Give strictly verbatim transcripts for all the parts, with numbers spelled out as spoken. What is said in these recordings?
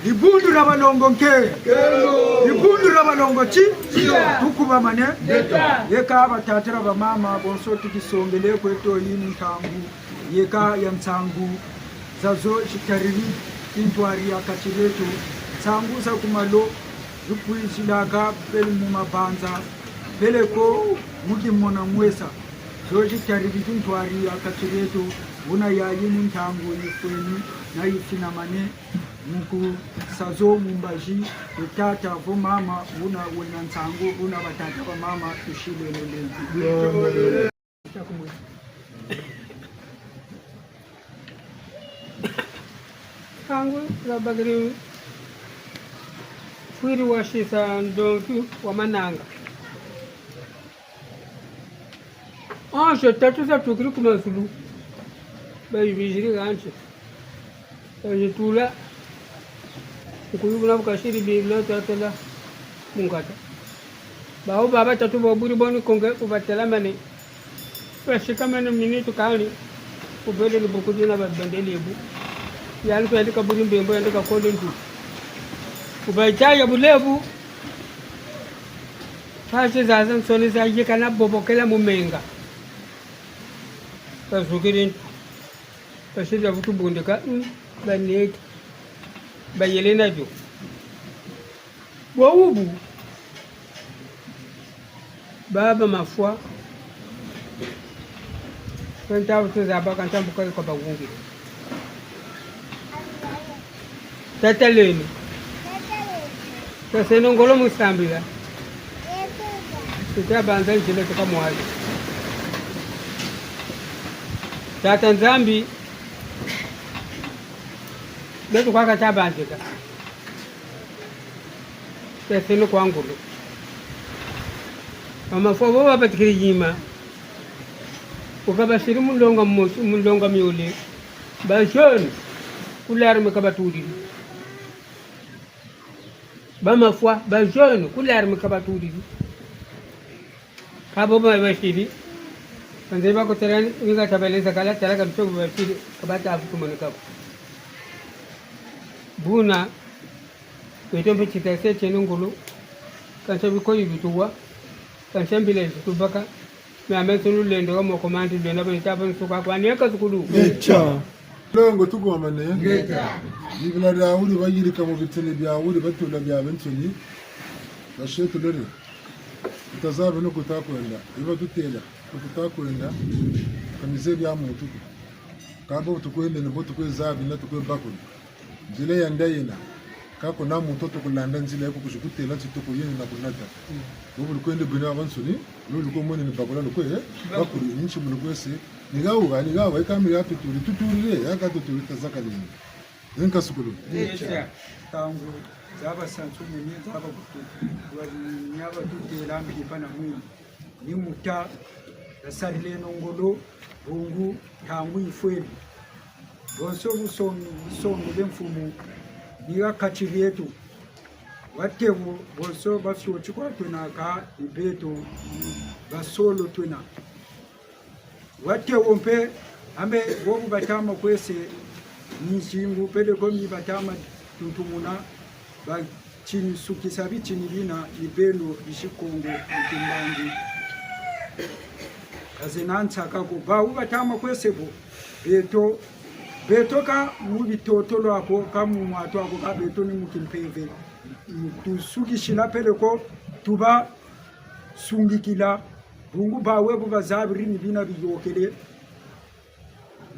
Dibundu dia balongo nke. Dibundu dia balongo ti. Tukubamane. Yeka batata na bamama, bonso tukisongele kweto yi mu ntangu. Yeka ya nsangu zazo zitariri tintwari ha kati dieto. Nsangu za ku malo zikwizilaka pele mu mabanza, peleko mu dimona mwesa. Zo zitariri tintwari ha kati dieto, buna yayi mu ntangu yifweni na yifinamane. Mu kusa zo mu mbazi, kwe tata vo mama, wuna wena nsangu, wuna batata bamama, tusileno lemvo. Nsangu zabakiri fwiri wasisa ndonki wa mananga. Ange tatu zatukiri ku mazulu. Bayibiziri ange. Bazitula. Nkuyuku na bu kasiri Bibila tatela mu ngata. Bawu baba tatu baburi boni konge ku batelamane. Basikamane miniti kani. Ku bele ni buku dina babendele bu. Yandi kwe yandi kaburi mbembo yandi kakonde ntu. Ku bayitaya bulebu. Mpasi zazansoni zayikana bobokela mu menga. Bazukiri ntu. Basiri vutu bundika, mm, baneki. Bayele nabio. Bwawu bu. Baba mafwa. Kanta vutu zaba, kanta mbuka kwa bawungi. Tataleno. Taseno ngolo mu sambila. Tuta banza nzila tuka mwazi. Tata Nzambi, beto kwa kata banzika. Taseno kwa ngolo. Mama fwa bo babatikiri yima. Uka basiri mulonga mosi, mulonga miole. Ba jeune, ku l'armée ka batudiri. Ba mafwa, ba jeune, ku l'armée ka batudiri. Ka bo ba basiri. Kanze ba ko tala ni, ni ka tabaleza kala, tala ka ntobo basiri, ka bata vutu moneka ko. Buna, beto mpe tita se tieno ngolo, kansa bikoyi bituwa, kansa mbila zitubaka, miambe nsoni lulendo ka moko mandi lwena bwe taba nsuka kwa nieka zukulu. Ngeta. Longo tukwamane. Ngeta. Bibila diawu di bayirika mu bitini biawu di batula biabiansoni. Bashetu lele. Tutazabi ni ku takwenda. Iba tutela, ku takwenda. Ka mize bia muntu ko. Ka bo tukwenda ni bo tukwe zabi na tukwe bakula. Nzila yandi yena. Ka kuna muntu tukulanda nzila ya ku kuzi kutela ti tuku yena na kunata. Bo bu lukwenda bwena babansoni, lu luko mwene ni bakula lukwe, eh? Bakula, nsi mu lukwe se. Ni hawu, ni hawu, ika mi ya tuturi, tuturi le, ya ka tuturi tazaka lini. Nka sukulu. Ngeta. Ntangu, zaba sansu mene, zaba kutu. Wali nyaba tutela mbipa na mwini. Ni muta, tasarileno ngolo, bungu, ntangu yifweni. Bonso busongi, busongi bwe mfumu, ni ha kati dieto. Watebo, bonso bafioti kwa twena ka, ni beto, basolo twena. Watebo mpe, ambe, bobu batama kwese, ni nsingu, peleko mi batama tuntumuna, ba tini sukisa bitini bina ni beno bisi Kongo mu timbangi. Ka zena nsaka ko, bawu batama kwese bo, beto, beto ka mu bitotolo ako, ka mu mwatu ako, ka beto ni mu kimpeve. Tusukisila peleko, tubasungikila, bungu bawu bu bazabiri ni bina biyôkele.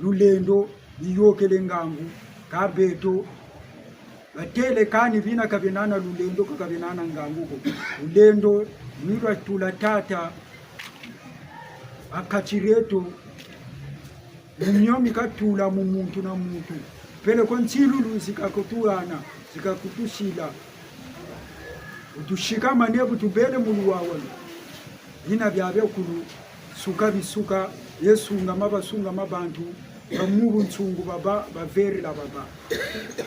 Lulendo, biyôkele ngangu, ka beto, batele kani bina ka bena na lulendo, ka, ka bena na ngangu ko. Lulendo, ni lwa tula tata, ha kati dieto, mu mio mi katula mu muntu na muntu. Peleko nsilulu zika kutuhana, zika kutusila. Bu tusikamane bu tubele mu luwawanu. Bina biabiakulu, suka bisuka, ye sungama basungama bantu, ba mu bunsungu baba, baverela baba.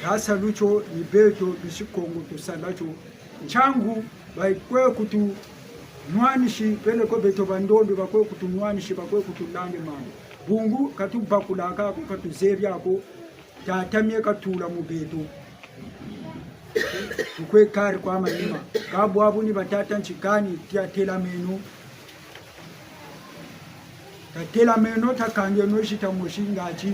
Ka salu tio, ni beto, bisi Kongo tusala tio. Ntiangu, bakwe kutunwanisi, peleko beto bandombe, bakwe kutunwanisi, bakwe kutulande mambu. Bungu, ka tubakulaka ko, ka tuzebi ako, tata mie katula mu beto. Tukwe kari kwa manima. Ka bwabu ni batata ntikani, tiatelameno. Tatelameno, takangeno zita mosi ngati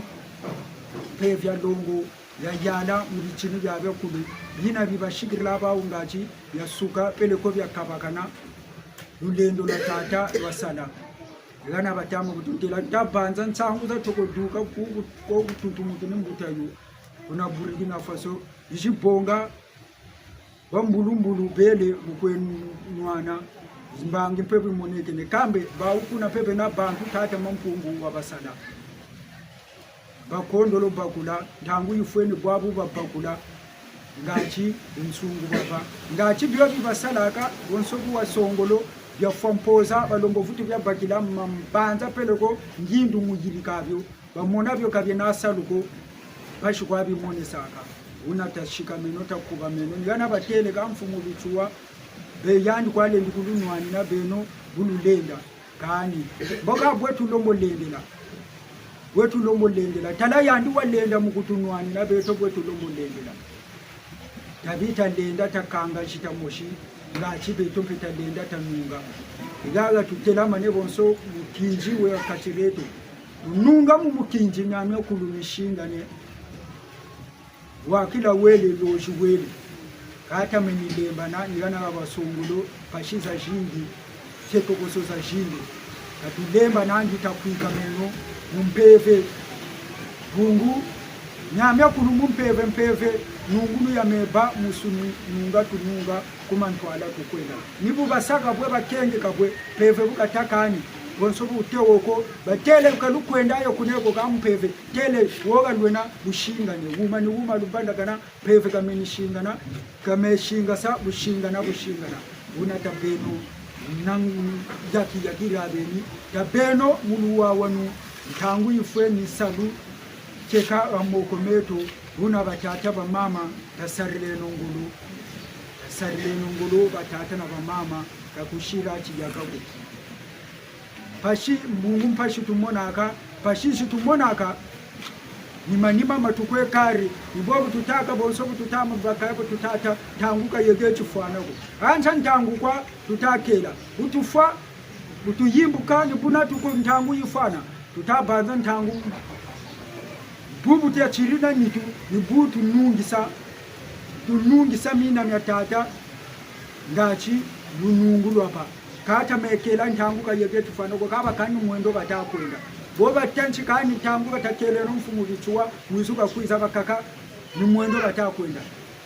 mpeve ya longo yayala mu bitini bia biakulu. Bina bibasikirila bawu ngati biasuka, peleko biakabakana lulendo lwa tata lwasala. Hana batama kututêla, tabanza nsangu za toko duka ku, ku, ku tuntu muntu ni mbuta yo. Kuna Burkina Faso, bizibonga, bambulumbulu bele mu kwe nwana, zimbangi mpe bimonekene. Kambe bawu kuna mpe bena bantu tata Mampungu wabasala. Bakondolo bakula, ntangu yifweni bwabu babakula, ngati nsungu baba. Ngati bio bibasalaka, bonso bu wasongolo, biafwa mpoza, balombo vutu biabakila, mambanza peleko, ngindu muyirika bio. Bamona bio ka biena salu ko, mpasi kwa bimonisaka. Buna tasikameno, takubameno. Ni hana batêle ka mfumu Bitsua, be yandi kwa lendi kulunwanina beno, bu lulenda. Kani, mbo ka bwe tulombo lendela. Bwe tulombo lendela. Tala yandi walenda mu kutunwanina, beto bwe tulombo lendela. Tabi talenda takanga zita mosi, ngati beto mpe talenda tanunga. Haha tutelamane bonso mukinzi we ha kati dieto. Nunga mu mukinzi miamiakulu misingane. Wakila wele, lozi wele. Ka tameni lembana, ni hana ha basongolo, mpasi zazingi, tetokoso zazingi. Ka tulembanangi, takwikameno mu mpeve. Bungu, miamiakulu mu mpeve, mpeve, nungunu ya meba, musuni, nunga tununga, ku mantwala tukwenda. Ni bu basaka bwe, bakengeka bwe, mpeve bu katakani, bonso bu tewoko, batêle ka lukwenda yo kuneko ka mpeve, têle, woga lwena, busingane, wuma ni wuma lubandakana, mpeve kameni singana, kame singasa, busingana, busingana. Buna tabeno, nangu yaki yaki rabeni, tabeno mu luwawanu, ntangu yifweni salu, tieka ha moko meto, buna batata bamama, tasarileno ngolo, tasarileno ngolo, batata na bamama, ka kusila tiyaka ko. Mpasi, mbungu mpasi tumonaka, mpasi zi tumonaka, ni manima ma tukwe kari, ni bo bu tutâka bonso bu tutama baka bu tutâta, ntangu ka yeke tifwana ko. Hansa ntangu kwa tutakela, bu tufwa, bu tuyimbuka, ni buna tuko ntangu yifwana, tutabanza ntangu. Bubu tiatiri na nitu, ni bu tunungisa, tunungisa mina mia tata, ngati lunungu lwaba. Ka tamekela ntangu ka yeke tifwana ko, ka bakani mwendo kata kwenda. Bo batâ nti kani ntangu katakeleno mfumu Bitsua, mwizu kakwiza bakaka, ni mwendo kata kwenda.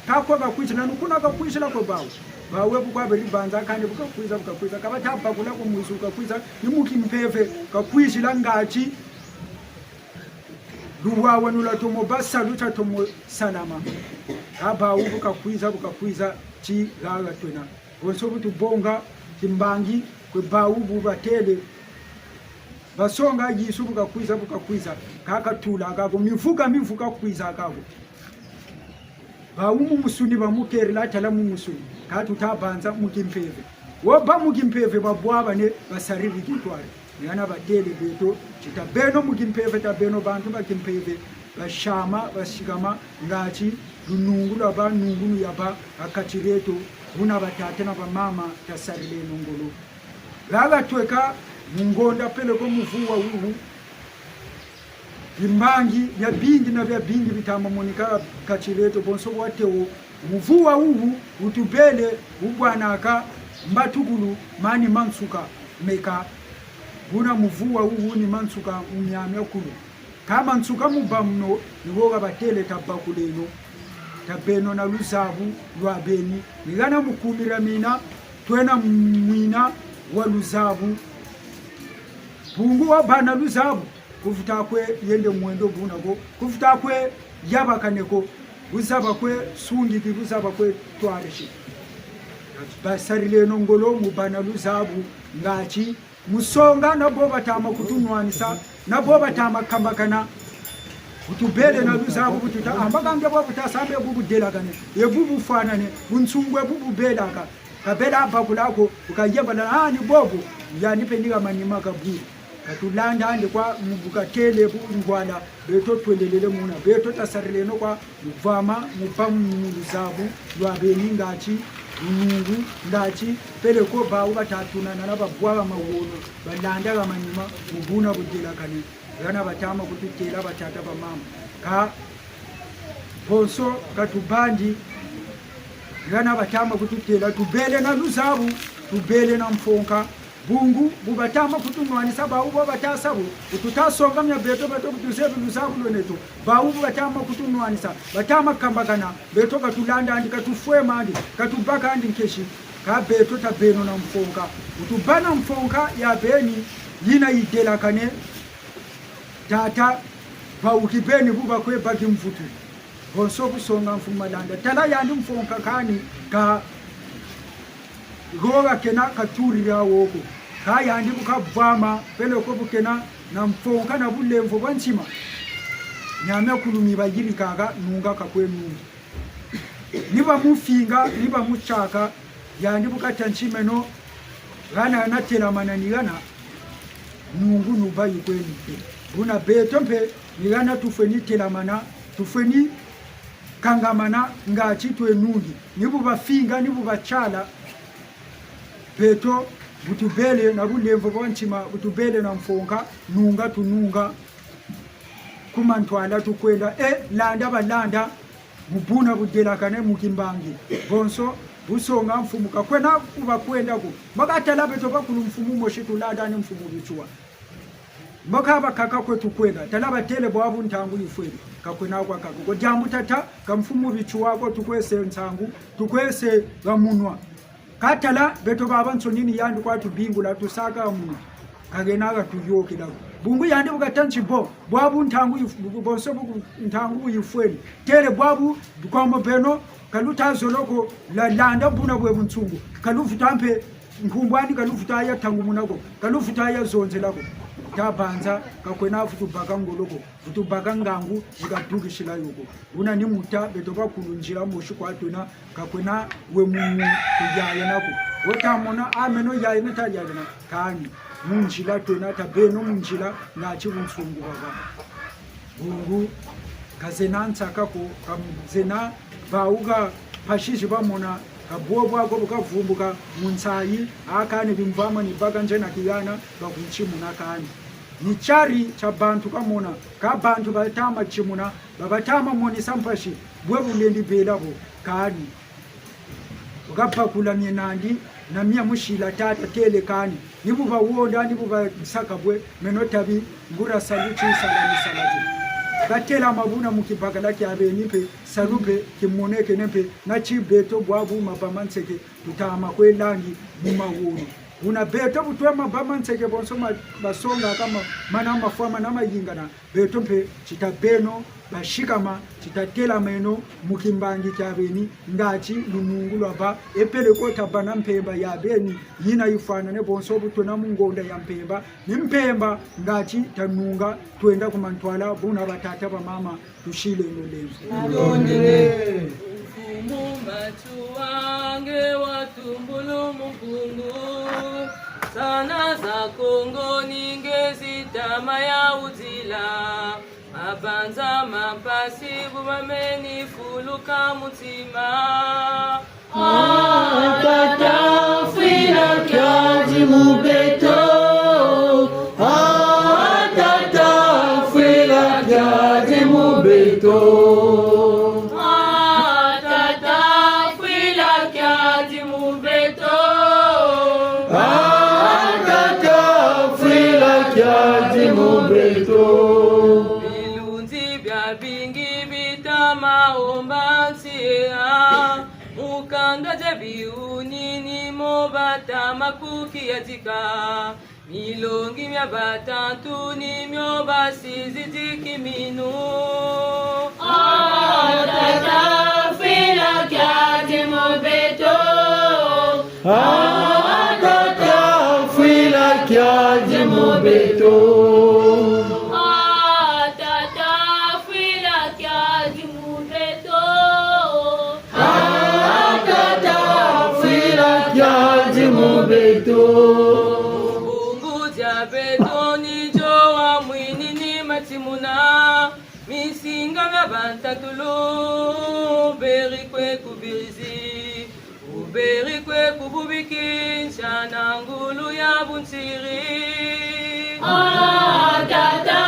Ka kwe kakwizila, ni kuna kakwizila kwe bawu. Bawu bu kwa beri banza kani bu kakwiza, bu kakwiza. Ka bata bakula ko mwizu kakwiza, ni mu kimpeve kakwizila ngati luwawanu lwatomo bâ salu tiatomo salama. Ka bawu bu kakwiza, bu kakwiza, ti haha twena. Bonso bu tubonga, timbangi, kwe bawu bu batêle. Basonga Yezu bu kakwiza, bu kakwiza. Ka katulaka ko, mivuka, mivuka kwizaka ko. Bawu mu musuni bamukerila tala mu musuni, ka tutabanza mu kimpeve. Wo bâ mu kimpeve babwabane basariri kintwari. Ni hana batêle beto, ti tabeno mu kimpeve, tabeno bantu ba kimpeve, basiama, basikama, ngati lunungu lwabâ, nungunu yabâ, ha kati dieto, buna batata na bamama, tasarileno ngolo. Haha tweka mu ngonda peleko muvu wa wuwu, bimbangi biabingi na biabingi bitama monika kati dieto bonso bwa tewo. Muvu wa wuwu wutubele wubwanaka mbatukulu mani ma nsuka meka. Buna muvu wa wuwu ni ma nsuka mu miamiakulu. Ka ma nsuka mu bâ muno, ni wo ha batêle tabakuleno. Tabeno na luzabu lwa beni. Ni hana mu kumi dia mina, twena mwina wa luzabu. Bungu wabâ na luzabu, ku vuta kwe yende mwendo buna ko, ku vuta kwe yabakane ko, bu zaba kwe sungiki, bu zaba kwe twarisi. Basarileno ngolo mu bâ na luzabu, ngati mu songa na bo batama kutunwanisa, na bo batama kambakana. Wutubele na luzabu bu tuta, ah, mbo ka nge bo buta sa mbe bu budelakane, ye bu bufwanane, bunsungu bu bubelaka. Ka bela bakula ko, bu kayebana, ah, ni bobo, yandi mpe ni ha manima kabwiri. Ka tulandandi kwa mu bu katêle bu ngwala, beto twelelele muna. Beto tasarileno kwa mu vwama, mu vwa mu luzabu lwa beni ngati lunungu, ngati peleko bawu bata tunanana, babwa ha mawono, balanda ha manima, mu buna budelakane. Hana bata ma kututêla batata bamama. Kâ bonso ka tubandi, hana bata ma kututêla, tubele na luzabu, tubele na mfonka. Bungu bu bata ma kutunwanisa, bawu bo bata sa bu, bu tuta songa mia beto, beto bu tuzebi luzabu lweneto. Bawu bu bata ma kutunwanisa, bata ma kambakana, beto ka tulandandi, ka tufwemandi, ka tubakandi nkesi. Kâ beto tabeno na mfonka. Bu tubâ na mfonka ya beni, yina yidelakane, tata, bawuki beni bu bakwe baki mvutu. Bonso bu songa Mfumu Malanda. Tala yandi mfonka kani ka goga kena katurira wo ko. Kâ yandi bu kavwama, peleko bu kena na mfonka na bulemvo bwa ntima. Miamiakulu mi bayirikaka, nunga kakwe nungi. Ni bamufinga, ni bamutiaka, yandi bu kata nti meno, hana natelamana ni hana, nungu nubâ yi kwenu mpe. Buna beto mpe, ni hana tufweni telamana, tufweni kangamana, ngati twe nungi. Ni bu bafinga, ni bu batiala, beto bu tubele na bulemvo bwa ntima, bu tubele na mfonka, nunga tununga. Ku mantwala tukwenda, e, landa balanda, mu buna budelakane mu kimbangi. Bonso bu songa mfumu, ka kwena ku bakwenda ko. Mbo ka tala beto bakulu mfumu mosi tulanda ni mfumu Bitsua. Mbo ka bakaka kwe tukwenda, tala batêle bwabu ntangu yifweni. Ka kwena kwa kaka ko. Diambu tata, ka mfumu Bitsua ko tukwe sa nsangu, tukwe sa ha munwa. Kâ tala, beto babansoni ni yandi kwa tubingula, tusaka ha munwa. Ka kena ha tuyôkela ko. Bungu yandi bu kata nti bo, bwabu ntangu yif-, bu-, bonso bu-, ntangu bu yifweni. Têle bwabu, kwa mo beno, ka luta zolo ko, la landa buna bwe bunsungu. Ka luvuta mpe, nkumbu'andi ka luvuta ya tangumuna ko, ka luvuta ya zonzela ko. Tabanza, ka kwena vutu baka ngolo ko. Vutu baka ngangu, zi kadukisila yo ko. Buna ni mu ta, beto bakulu nzila mosi kwa twena, ka kwena we mu mu kuyayana ko. Wo ta mona, a meno yayana ta yayana, kani. Mu nzila twena, tabeno mu nzila, ngati bunsungu bwabâ. Bungu, ka zena nsaka ko, ka zena bawu ka mpasi zi bamona, ka bwo bwako bu kavumbuka mu nsayi, a kani bimvwama ni baka nzena kiyana, bakuntimuna kani. Ni tiari tia bantu kamona, kâ bantu bata ma timuna, ba bata ma monisa mpasi, bwe bulendi bela bo, kani. Bu kabakula miena'andi, na mia musila tata têle kani. Ni bu bawonda, ni bu basaka bwe, meno tabi, nguria salu ti sala ni sala ti. Katelama buna mu kibakala kia beni mpe, salu mpe, kimonekene mpe, na ti beto bwabu maba ma nseke, tuta ma kwe langi mu mawono. Buna beto bu twe maba ma nseke bonso ma, basongaka ma, mana mafwa, mana mayingana, beto mpe ti tabeno basikama, ti tatelameno mu kimbangi kia beni, ngati lunungu lwabâ, e peleko tabâ na mpemba ya beni, yina yifwanane bonso bu twena mu ngonda ya mpemba, ni mpemba ngati tanunga, twenda ku mantwala, buna batata bamama, tusileno lemvo. Nalondele. Mfumu Matsoua nge watumbulu mu Mpungu, sana za Kongo ni nge zitama ya wudila, mabanza ma mpasi bu bameni fuluka mu ntima. Ah, tata, fwila kiadi mu beto. Ah, tata, fwila kiadi mu beto. Ah, tata, fwila kiadi mu beto. Ah, tata, fwila kiadi mu beto. Bilunzi biabingi bitama homba nsi ya. Mu kanda dia biuni ni mo batama kukiadika. Milongi mia batantu ni mio basizidi kiminu. Ah, tata, fwila kiadi mu beto. Ah, tata, fwila kiadi mu beto. Ah, tata, fwila kiadi mu beto. Ah, tata, fwila kiadi mu beto. Bungu dia beto ni Simuna, misinga mia bantatulu, beri kwe ku birizi, uberi kwe ku bubiki, ntiana ngulu ya bunsiri. Ah, tata,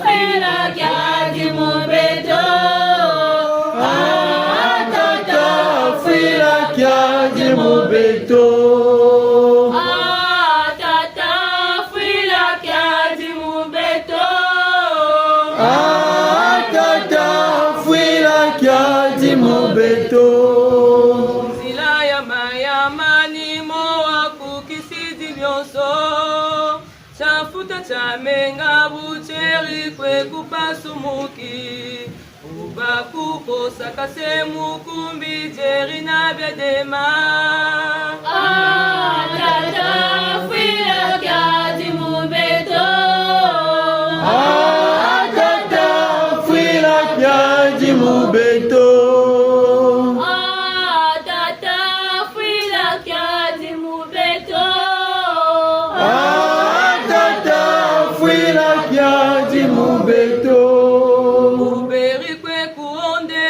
fwila kiadi mu beto. Ah, tata, fwila kiadi mu beto. Ah, tata, fwila kiadi mu beto. Ah, tata, fwila kiadi mu beto. Nzila ya mayama ni mo wakukisidi bionso. Tia futa tia menga bu tieri kwe ku pasumuki. Uba ku kosa kase mu kumbi dieri na bia dema. Ah, tata, fwila kiadi mu beto. Ah, tata, fwila kiadi mu beto. Ah, tata, fwila kiadi mu beto. Ah, tata, fwila kiadi mu beto. Uberi kwe ku honde,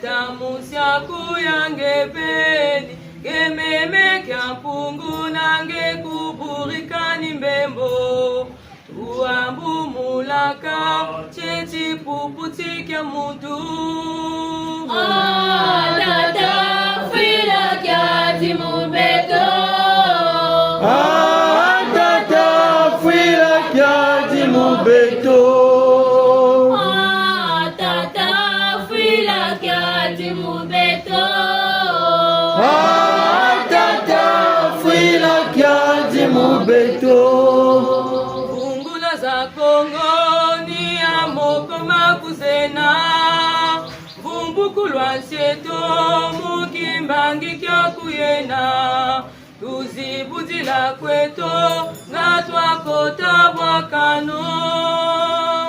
tamusia ku ya nge beni, nge meme kia Mpungu na nge ku burika ni mbembo. Tuambumulaka, tie tipupu ti kia muntu. Ah, tata, fwila kiadi mu beto. Ah, tata, fwila kiadi mu beto. Ah, tata, fwila kiadi mu beto. Ah, tata, fwila kiadi mu beto. Fungula za Kongo ni ya moko ma kuzena. Mvumbukulwa nsieto mu kimbangi kia kuyena. Tuzibudila kweto, nga twakota bwa kanu.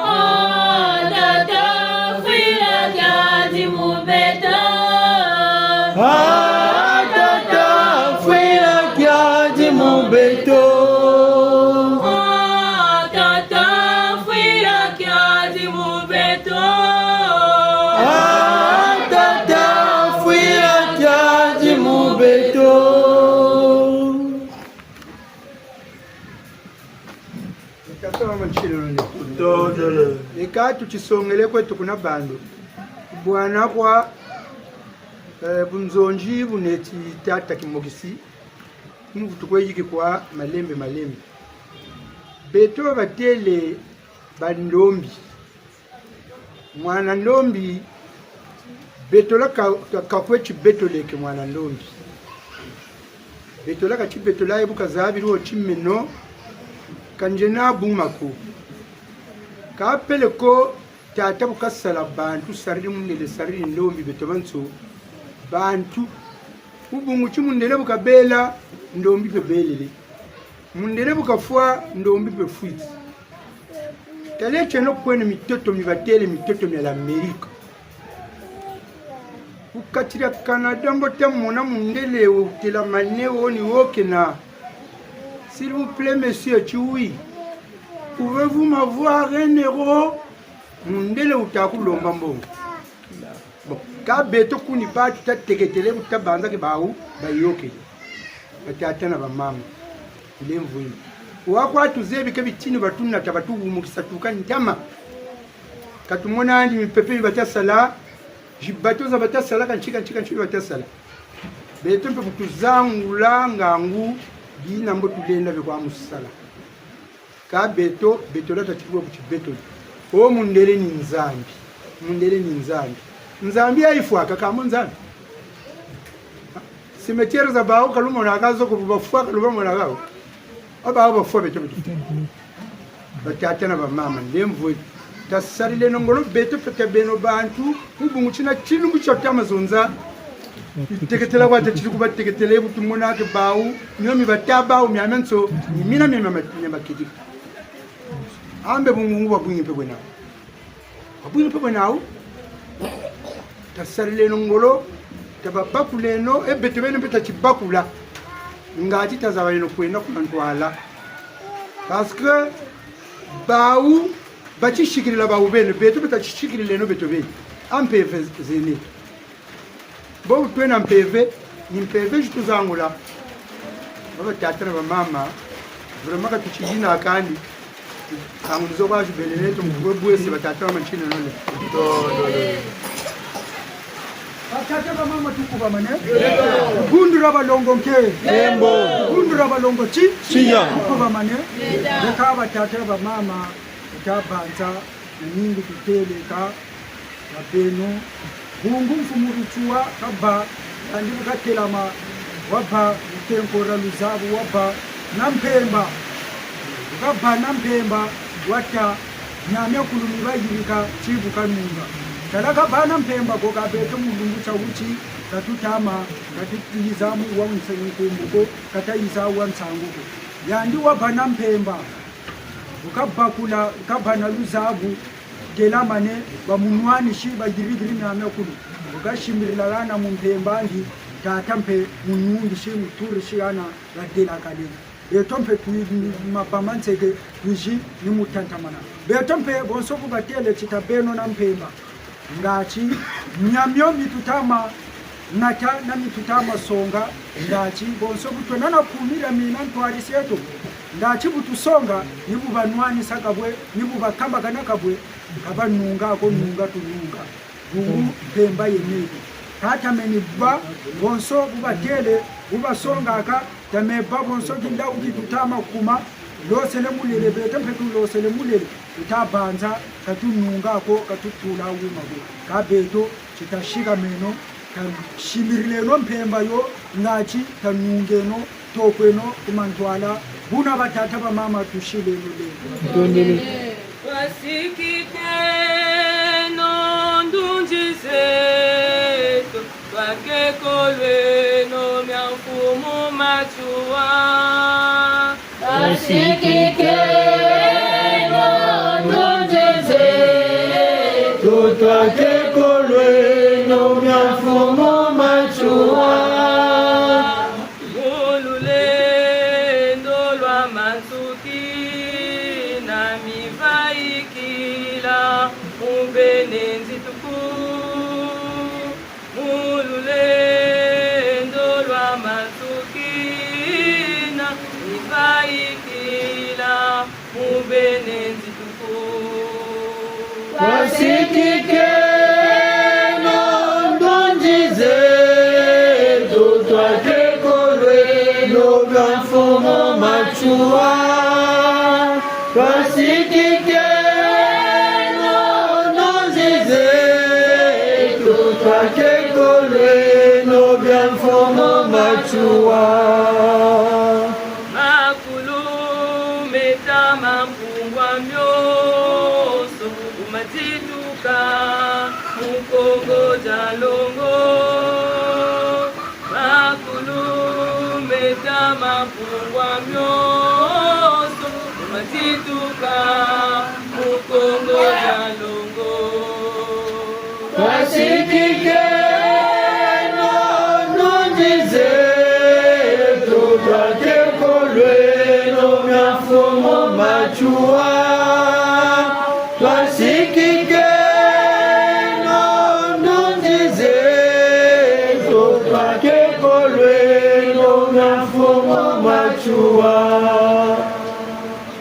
Ah, tata, fwila kiadi mu beto. Ah, tata, fwila kiadi mu beto. Ah, tata, fwila kiadi mu beto. Ah, tata, fwila kiadi mu beto. Tata wa manchilolo ne. Tutondele. Eka tutisongele kweto kuna bandu. Bwana kwa, eh, bunzonzi buneti tata Kimokisi. Mu vutu kwe yiki kwa malembe malembe. Beto batele bandombi. Mwana ndombi, betola ka, ka, ka kwe ti betola ke mwana ndombi. Betola ka ti betola ye bu kazabiri wo ti meno, ka nzena buma ko. Ka pele ko tata bu kasala bantu, sariri mundele, sariri ndombi, beto bansoni bantu. Mu bungu ti mundele bu kabela, ndombi mpe belele. Mundele bu kafwa, ndombi mpe fwiti. Tala tieno kweno mitoto mi batele, mitoto mia l'Amérique. Ku kati dia Canada mbo ta mona mundele wo telamane wo ni wo kena. S'il vous plaît, monsieur, ti oui. Pouvez-vous m'avoir un euro? Mundele wuta ku lomba mbongo. Bon, ka beto kuni ba tuta teketele bu tuta banza ke bawu bayokele. Batata na bamama. Lemvo yina. Wa kwa tuzebi ke bitini batunata batuwumukisa tuka ntama. Ka tumona andi mipepe mi bata sala, zibato za bata sala, kanti, kanti, kanti mi bata sala. Beto mpe bu tuzangula ngangu, bina mbo tulenda be kwa mu sala. Ka beto, beto lata ti kwa ku ti beto. O mundele ni Nzambi. Mundele ni Nzambi. Nzambi ya yifwaka, ka mo Nzambi. Cimetière za bawu ka lumonaka zo ko, bu bafwa ka lubamonaka ko. A bawu bafwa beto beto. Batata na bamama, lemvo. Tasarileno ngolo beto mpe ta beno bantu, mu bungu tina tilumbu tia tama zonza. Teketela kwa ta tiri ku bateketele bu tumona ke bawu, mio mi bata bawu miamiansoni, ni mina mia ma, mia makiti. A mbe bungungu bwa bwingi mpe bwena. Bwa bwingi mpe bwena awu. Tasarileno ngolo, tababakuleno, e beto beno mpe tatibakula. Ngati tazabaleno kwenda kuna ntwala. Parce que bawu Batisikirila bawu bene, beto bata tisikirila eno beto bene. A mpeve zena. Bo twena mpeve, ni mpeve zi tuzangula. Ba batata na bamama, vraiment ka tutiyina kandi. Ntangu ni zo kwa zibelele, tumukubwe bwese batata na bamama ntinu nole. Batata bamama tukubamane. Bundu dia balongo nke. Nkembo. Bundu dia balongo ti. Tiya. Tukubamane. Leka batata bamama, tuta banza, na ningi tutêle ka, ka beno. Bungu mfumu Matsoua kabâ, yandi bu katelama, wabâ mu tenkora luzabu, wabâ na mpemba. Bu kabâ na mpemba, wata miamiakulu mi bayirika, ti bu kanunga. Tala kabâ na mpemba ko, ka beto mu lumbu tia wuti, ka tuta ma, ka tuyiza mu wa nsa-, nkumbu ko, ka tayiza wa nsangu ko. Yandi wabâ na mpemba. Bu kabakula, kabâ na luzabu, telamane, bamunwanisi, bayirikiri miamiakulu. Bu kasimbirila hana mu mpemba andi, tata mpe munungisi, muturisi hana, badelakane. Beto mpe twi-, mabama nseke, twizi ni mu tatamana. Beto mpe, bonso bu batêle ti tabeno na mpemba. Ngati miamio mi tuta ma nata na mi tuta ma songa, ngati bonso bu twena na kumi dia mina ntwari zeto, ngati bu tusonga, ni bu banwanisa kabwe, ni bu bakambakana kabwe, ka banunga ko nunga tununga. Bungu mpemba yena ko. Tata meni bâ, bonso bu batêle, bu basongaka, tame bâ bonso kinda wuki tuta ma kuma, losele mulele, beto mpe tulosele mulele, tuta banza, ka tununga ko, ka tutula wuma ko. Ka beto, ti tasikameno, tasimbireno mpemba yo, ngati tanungeno, tokweno ku mantwala, buna batata bamama tusileno lelo. Ntondele. Twasikikeno ndunzi zeto, twakekolweno mia Mfumu Matsoua. Twasikikeno ndunzi zeto, twakekolweno mia Mfumu Matsoua. Mu lulendo lwa mansukina, mi vaikila mu bene nzituku. Mu lulendo lwa mansukina, mi vaikila mu bene nzituku. Twasikikeno ndunzi zeto, twakekolweno mia Mfumu Matsoua. Twasikikeno ndunzi zeto, twakekolweno mia Mfumu Matsoua. Makulu meta ma mpungwa mionso, bu mazituka mu Kongo dia Longo. Makulu meta ma mpungwa mionso, bu mazituka mu Kongo dia Longo. Twasikikeno ndunzi zeto, twakekolweno mia Mfumu Matsoua. Twasikikeno ndunzi zeto, twakekolweno mia Mfumu Matsoua.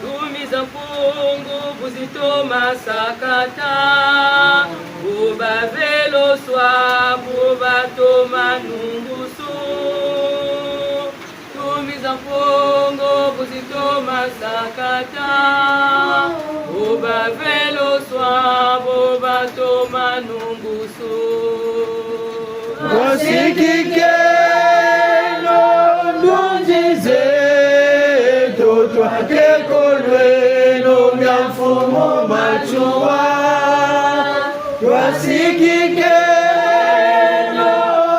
Tumi za Mpungu bu zitoma sakata, bu bavelo swa, bu batoma nungusu. Tumi za Mpungu bu zitoma sakata, bu bavelo swa, bu batoma nungusu. Twasikikeno ndunzi zeto, twakekolweno mia Mfumu Matsoua. Twasikikeno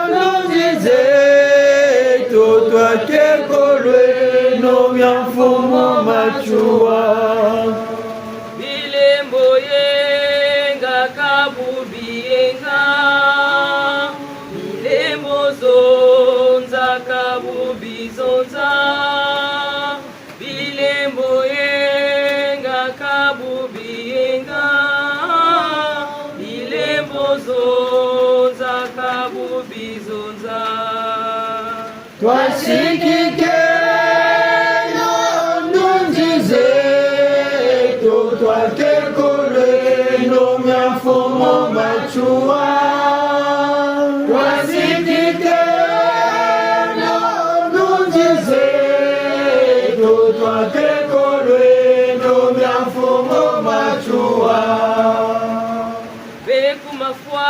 ndunzi zeto, twakekolweno mia Mfumu Matsoua. Bilembo yenga ka bu biyenga, bilembo zonza ka bu bizonza. Bilembo yenga ka bu biyenga. Twasikikeno ndunzi zeto, twakekolweno mia Mfumu Matsoua. Twasikikeno ndunzi zeto, twakekolweno mia Mfumu Matsoua. Mpe ku mafwa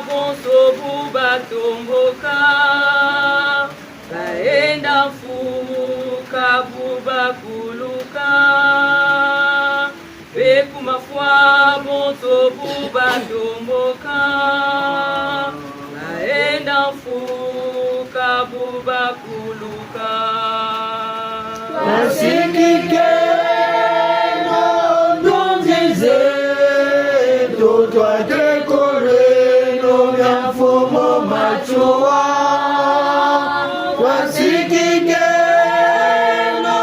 bonso bu batomboka, baenda mfuka bu bakuluka. Mpe ku mafwa bonso bu batomboka, baenda mfuka bu bakuluka. Twasikikeno ndunzi zeto, twakekolweno mia Mfumu Matsoua. Twasikikeno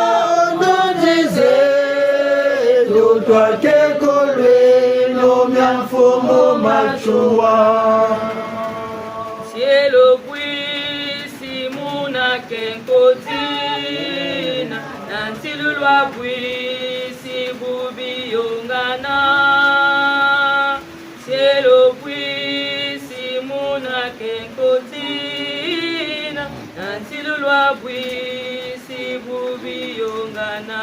ndunzi zeto, twakekolweno mia Mfumu Matsoua. Nsielo bwisi, muna ke nkotina, na nsilulu bwisi bu biyongana. Nsielo bwisi, muna ke nkotina, na nsilulu bwisi bu biyongana.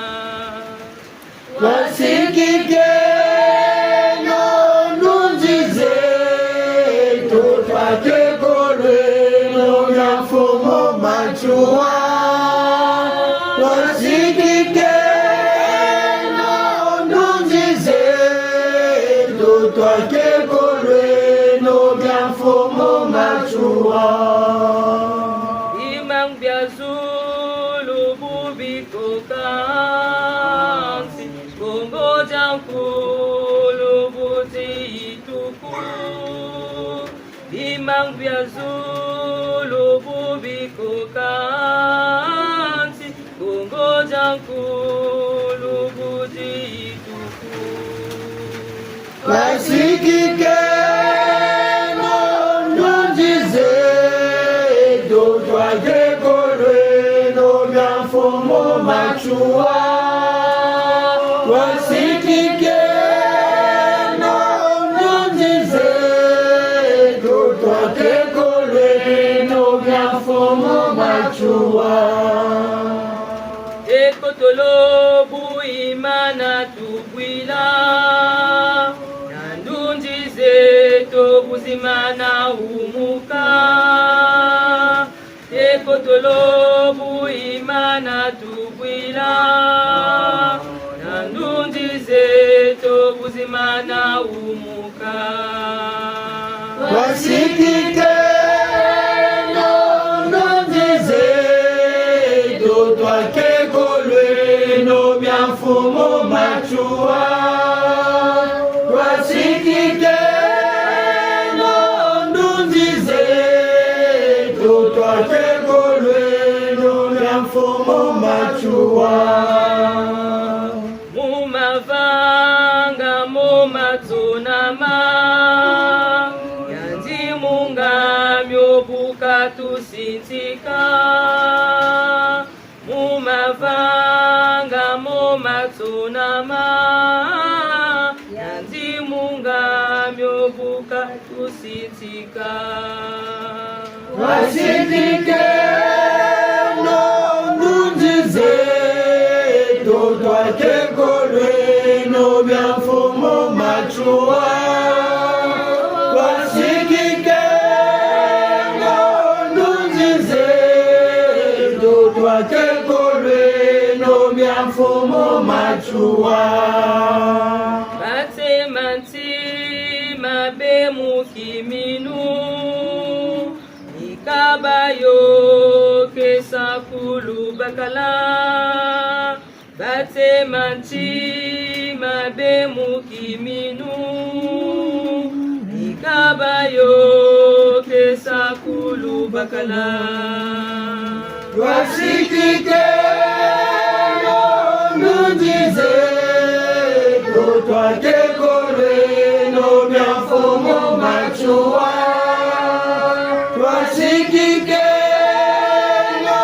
Twasikikeno ndunzi zeto, twakekolweno mia Mfumu Matsoua. Twasikikeno ndunzi zeto, twakekolweno mia Mfumu Matsoua. Bima bia zulu bu bikoka nsi, Kongo dia nkulu bu di yituku. Bima bia zulu bu bikoka nsi, Kongo dia nkulu bu di yituku. Twasikikeno ndunzi zeto, twakekolweno mia Mfumu Matsoua. Twasikikeno ndunzi zeto, twakekolweno mia Mfumu Matsoua. Ekotolo bu yimana tubwila, na ndunzi zeto bu zimana wumuka. Ekotolo bu yimana tubwila, na ndunzi zeto bu zimana wumuka. Twasikikeno ndunzi zeto, twakekolweno mia Mfumu Matsoua. Twasikikeno ndunzi zeto, twakekolweno mia Mfumu Matsoua. Mu mavanga mo matsonama, yandi mu nga mio bu katusintika. Mu mavanga mo matsonama, yandi mu nga mio bu katusintika. Twasikikeno ndunzi zeto, twakekolweno mia Mfumu Matsoua. Twasikikeno ndunzi zeto, twakekolweno mia Mfumu Matsoua. Batema nti mabe mu kiminu, ni ka bayokesa kulu bakala. Batema nti mabe mu kiminu, ni ka bayokesa kulu bakala. Twasikikeno ndunzi zeto, twakekolweno mia Mfumu Matsoua. Twasikikeno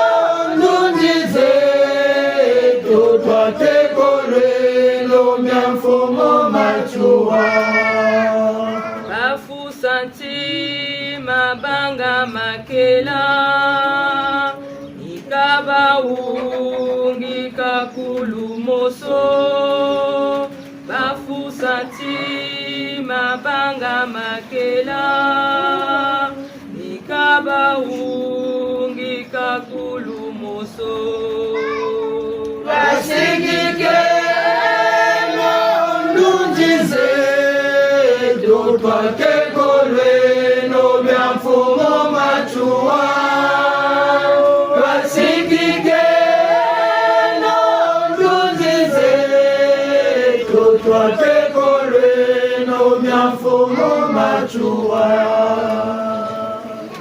Makela, ni ka bawungika kulu moso, bafusa ntima banga makela, ni ka bawungika kulu moso. Basikikeno ndunzi zeto, twakekolweno bia Mfumu Matsoua. Basikikeno ndunzi zeto, twakekolweno bia Mfumu Matsoua.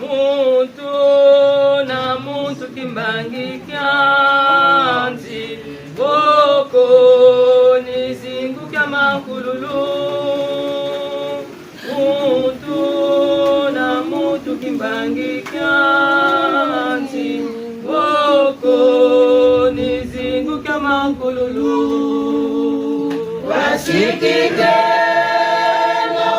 Muntu na muntu kimbangi kiandi, mboko ni zingu kia mankululu. Muntu na muntu kimbangi kiandi, mboko ni zingu kia mankululu. Basikikeno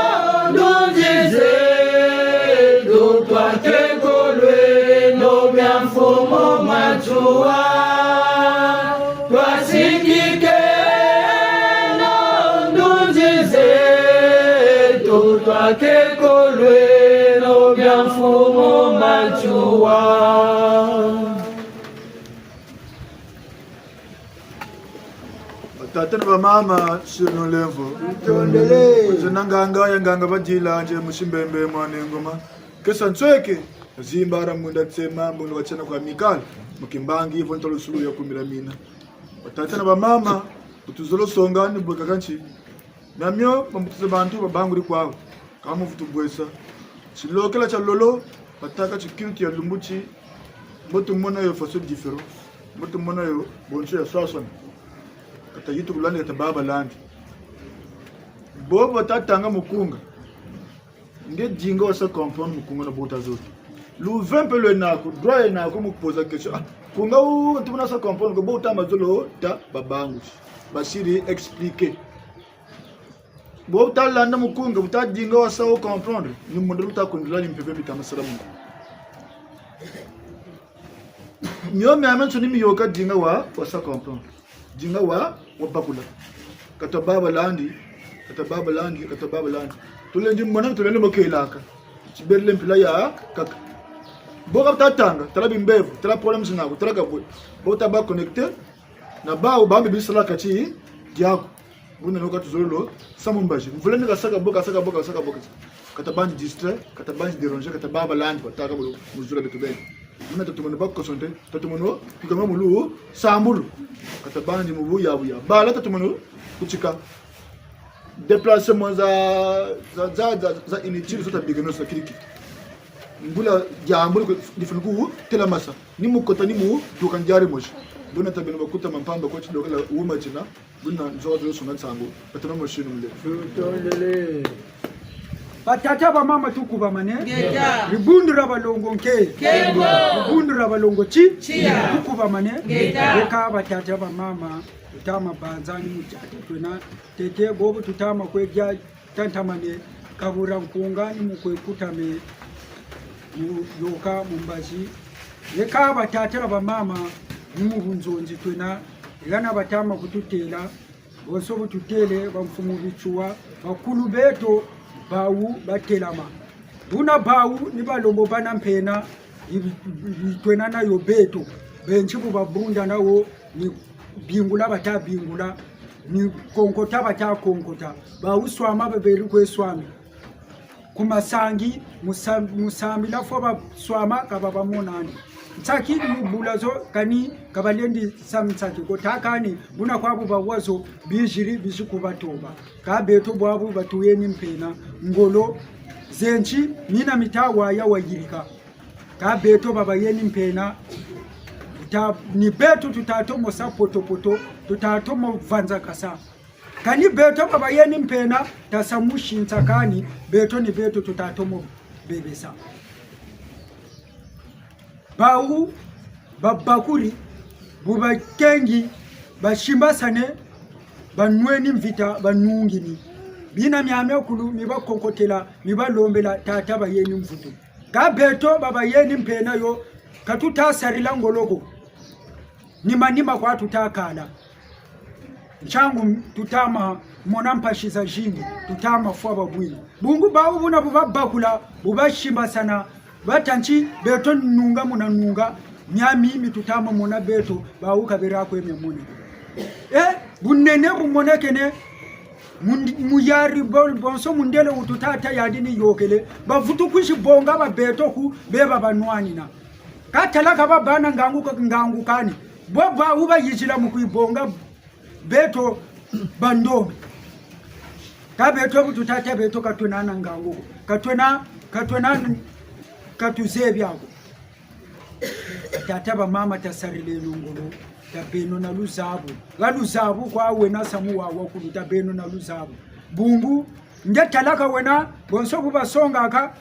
ndunzi zeto, twakekolweno bia Mfumu Matsoua. Twasikikeno ndunzi zeto, twakekolweno bia Mfumu Matsoua. Batata na bamama, sirino lemvo. Tondele. Nze na nganga ya nganga badila nje musimbembe mwana ngoma. Kesa nsweke, zimbara munda tsema, mbono watiana kwa mikala, mu kimbangi, vo ntalo sulu ya kumira mina. Batata na bamama, bu tuzolo songa ni bwe kaka nti. Miamio, bambuta za bantu, babanguri kwawu. Ka mu vutu bwesa. Tilokela tia lolo, batâka ti culte ya lumbu ti, mbo tumona yo façon différente. Mbo tumona yo bonso ya swaswana. Kata yitu kulandi, kata baba landi. Bobo bata tanga mukunga. Nge dinga wasa comprendre mukunga na bo wuta zolo. Luve mpe lwena ko, droit yena ko mu poser question. Ah, mukunga wu, ntu muna sa comprendre ko, bo wuta ma zolo, ta babangu. Basiri expliquer. Bo wuta landa mukunga, wuta dinga wasa wo comprendre. Ni mundele wuta kundula ni mpeve mbi ta ma sala mu. Mio miamiansoni mi yôka dinga wa, wasa comprendre. Dinga wa, wa bakula. Kata baba landi, kata baba landi, kata baba landi. Tulendi mona, tulendi mo kelaka. Tiberile mpila ya, kaka. Bo ka bata tanga, tala bimbevo, tala problèmes naku, tala kabwe. Bo wuta ba connecter, na bawu, bambi bisalaka ti, diaku. Buna nio ka tuzololo, sa mu mbazi. Mvula ni kasaka bo, kasaka bo, kasaka bo, kasaka. Kata bandi distrait, kata bandi déranger, kata baba landi, batâka mu, mu zula beto beni. Buna tatumano ba concentrer, tatumano, pikama mu lusambulu. Kata bandi mu buya buya. Bala tatumano, kutika. Déplacement za, za, za, za, za inutile, zo tabikeno sa kirikiri. Mbula diambu, difunu ku, tela masa. Ni mu kota, ni mu, duka ndiari mosi. Buna tabeno bakuta mampamba ko ti dokela wuma tina. Buna nzo zo songa nsangu, batana mo sinu mule. Tutondele. Batata, bamama, tukubamane. Ngeta. Dibundu dia balongo nke. Nkembo. Dibundu dia balongo ti. Tiya. Tukubamane. Ngeta. Yeka batata, bamama, tutama banza ni mu tata twena. Tete bobo tutama kwe dia tantamane, kabula nkunga ni mu kwe kutame, mu yôka mu mbazi. Yeka batata na bamama, ni mu bunzonzi twena, yeka na batama kututêla, bonso bu tutêle, bamfumu Matsoua, bakulu beto, bawu batelama. Buna bawu ni balembo bana mpena, yi, yi, yi twena nayo beto. Benzi bu babunda nawo, ni bingula bata bingula, ni konkota bata konkota. Bawu swama baberi kwe swami. Ku masangi, musa-, mu sambila fo baswama ka babamonani. Nsaki ni mu bula zo kani ka balendi sa nsaki ko ta kani, buna kwa bu bawa zo biziri bizi ku batoba. Kâ beto bwabu batuyeni mpena, ngolo, zenzi, mina mita waya wayirika. Kâ beto babayeni mpena, tuta-, ni beto tuta tomo sa poto-poto, tuta tomo vanzakasa. Kani beto babayeni mpena, tasa musinsa kani, beto ni beto tuta tomo bebesa. Bawu babakuri, bu bakengi, basimbasane, banweni mvita, banungini. Bina miamiakulu, mi bakonkotela, mi balombela, tata bayeni mvutu. Kâ beto babayeni mpena yo, ka tuta sarila ngolo ko. Ni manima kwa tuta kala. Ntiangu tuta ma mona mpasi zazingi, tuta ma fwa babwingi. Bungu bawu buna bu babakula, bu basimbasana, batâ ti beto nunga muna nunga, miamimi tuta ma mona beto, bawu ka beri ko mia mone. Eh, bunene bumonekene, mundi-, muyari bo-, bonso mundele wu tuta tâ yandi ni yôkele, bavutu kwizi bonga ba beto ku, beba banwanina. Kâ tala ka babâ na ngangu ka, ngangu kani. Bo bawu bayizila mu kwizi bonga beto bandombe. Kâ beto bu tuta tâ beto ka twena na ngangu ko. Ka twena, ka twena, ka tuzebi ko. Tata bamama tasarileno ngolo, tabeno na luzabu. Ka luzabu kwa wena samu wa wakulu tabeno na luzabu. Bungu, nge tala ka wena, bonso bu basongaka,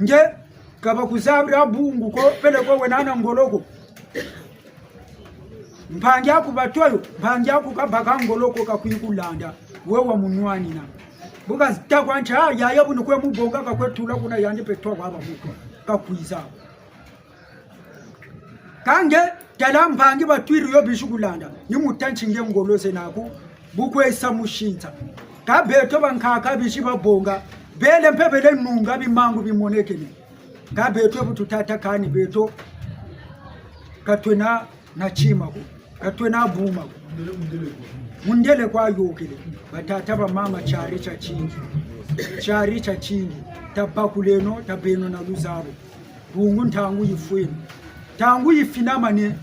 nge ka bakuzabila bungu ko, peleko wena na ngolo ko. Mpangi aku batwa yo, mpangi aku kabaka ngolo ko kakwizi kulanda, we wamunwanina. Bu kata kwa nti, ah, yaya bunu kwe mubonga kakwe tula kuna yandi mpe twa kwa bamuka, kakwiza. Kâ nge, tala mpangi batwiri yo bizi kulanda, ni muta nti nge ngolo zena naku, bu kwe sa musinsa. Kâ beto bankaka bizi babonga, bele mpe bele nunga bimangu bimonekene. Kâ beto bu tuta tâ kani beto, ka twena na tima ko, ka twena buma ko. Mundele kwa yôkele. Batata bamama tiari tiatingi. Tiari tiatingi. Tabakuleno, tabeno na luzabu. Bungu ntangu yifweni. Ntangu yifinamane.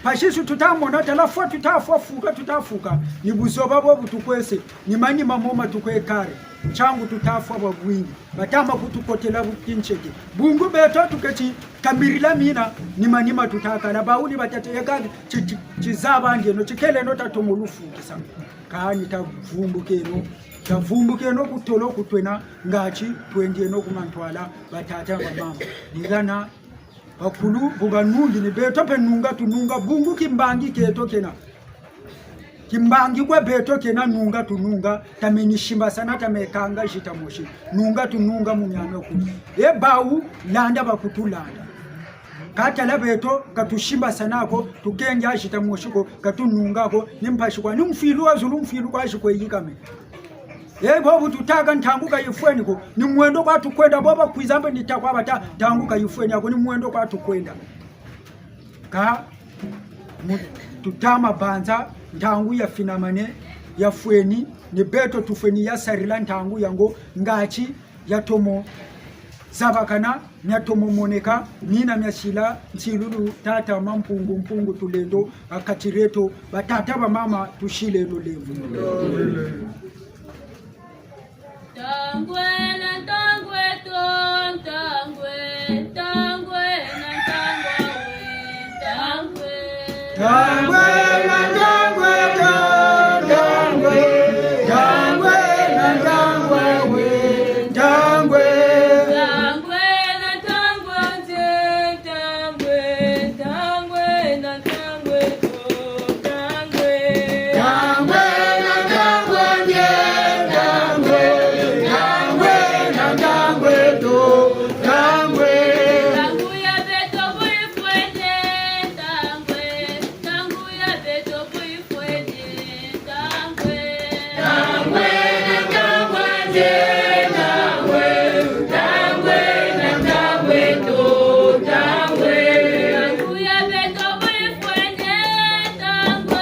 Mpasi zo tuta mona tala fwa tuta fwa fuka tuta fuka. Ni buzoba bo bu tukwese. Ni manima mo ma tukwe kare. Ntiangu tuta fwa babwingi. Bata ma kutukotela bu kintseke. Bungu beto tuketi kambirila mina, ni manima tuta kala. Bawu ni batata yeka ti, ti, tizaba ndieno, tikeleno tatomo lufukisa. Kani tavumbukeno, tavumbukeno ku tolo ku twena, ngati twendieno ku mantwala, batata bamama. Ni hana, bakulu, bu banungi ni beto mpe nunga tununga, bungu kimbangi kieto kiena. Kimbangi kwe beto kiena nunga tununga, tameni simbasana, tameni kanga zita mosi. Nunga tununga mu miano kulu. E bawu, landa bakutulanda. Kâ tala beto, ka tusimbasana ko, tukengi zita mosi ko, ka tununga ko, ni mpasi kwa, ni mfilu wa zulu mfilu kwa zi kwe yikame. E bo bu tutâka ntangu ka yifweni ko, ni mwendo kwa tukwenda, bo bakwiza mpe ni ta kwa bata, ntangu ka yifweni ako, ni mwendo kwa tukwenda. Kâ mu-, tuta ma banza, ntangu yafinamane, yafweni, ni beto tufweni ya sarila ntangu yango, ngati yatomo zabakana, miatomo moneka, mina miasila, nsilulu, tata, Mampungu, Mpungu, Tulendo, ha kati dieto, batata, bamama, tusileno lemvo. Ntangwe na ntangwe to, ntangwe, ntangwe na ntangwe we, ntangwe. Ntangwe na ntangwe to, ntangwe, ntangwe na ntangwe we, ntangwe. Ntangwe na ntangwe nze, ntangwe, ntangwe na ntangwe to, ntangwe. Ntangwe na ntangwe nge, ntangwe, ntangwe na ntangwe to, ntangwe. Ntangu ya beto bu yifwene, ntangwe, ntangu ya beto bu yifwene, ntangwe. Ntangwe na ntangwe nge, ntangwe, ntangwe na ntangwe to, ntangwe. Ntangu ya beto bu yifwene, ntangwe.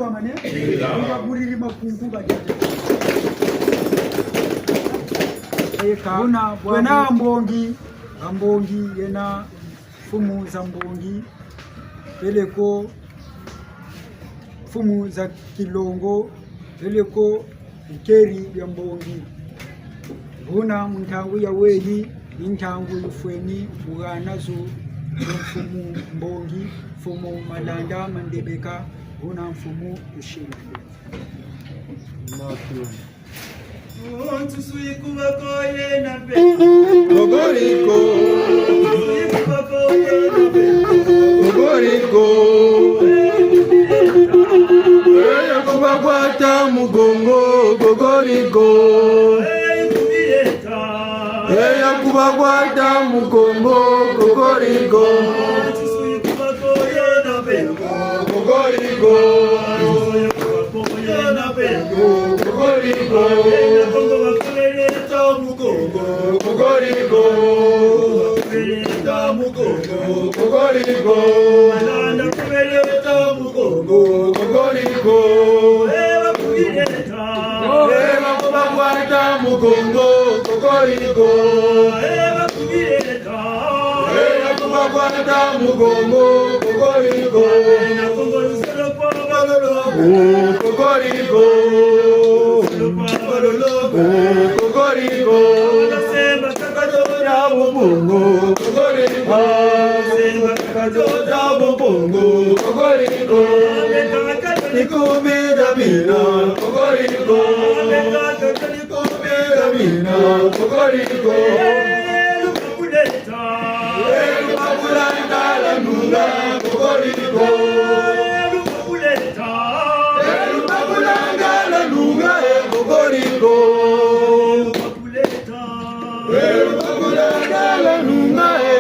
Mane, nga buriri makungu ba tata. Eka, buna, buna mbongi, mbongi yena mfumu za mbongi, peleko mfumu za kilongo, peleko nkeri bia mbongi. Buna mu ntangu ya weri, ni ntangu yifweni mu hana zo, mfumu mbongi, mfumu Malanda Mandebeka, buna mfumu Lushila. Matu. Nsusu yikuba ko yena pe. Kokoriko. Nsusu yikuba ko yena pe. Kokoriko. Eya kubakwata mukongo, kokoriko. Eya kubakwata mukongo, kokoriko. Nsusu yikuba ko yena pe. Kokoriko. Kokoriko. Kokoriko. Kokoriko. Kokoriko. Eba kubakwata mukongo, kokoriko. Eba kubakwata mukongo, kokoriko. Oh, kokoriko. Oh, kokoriko. Kokoriko. Kokoriko. Kokoriko. Kokoriko. Kokoriko. Kokoriko.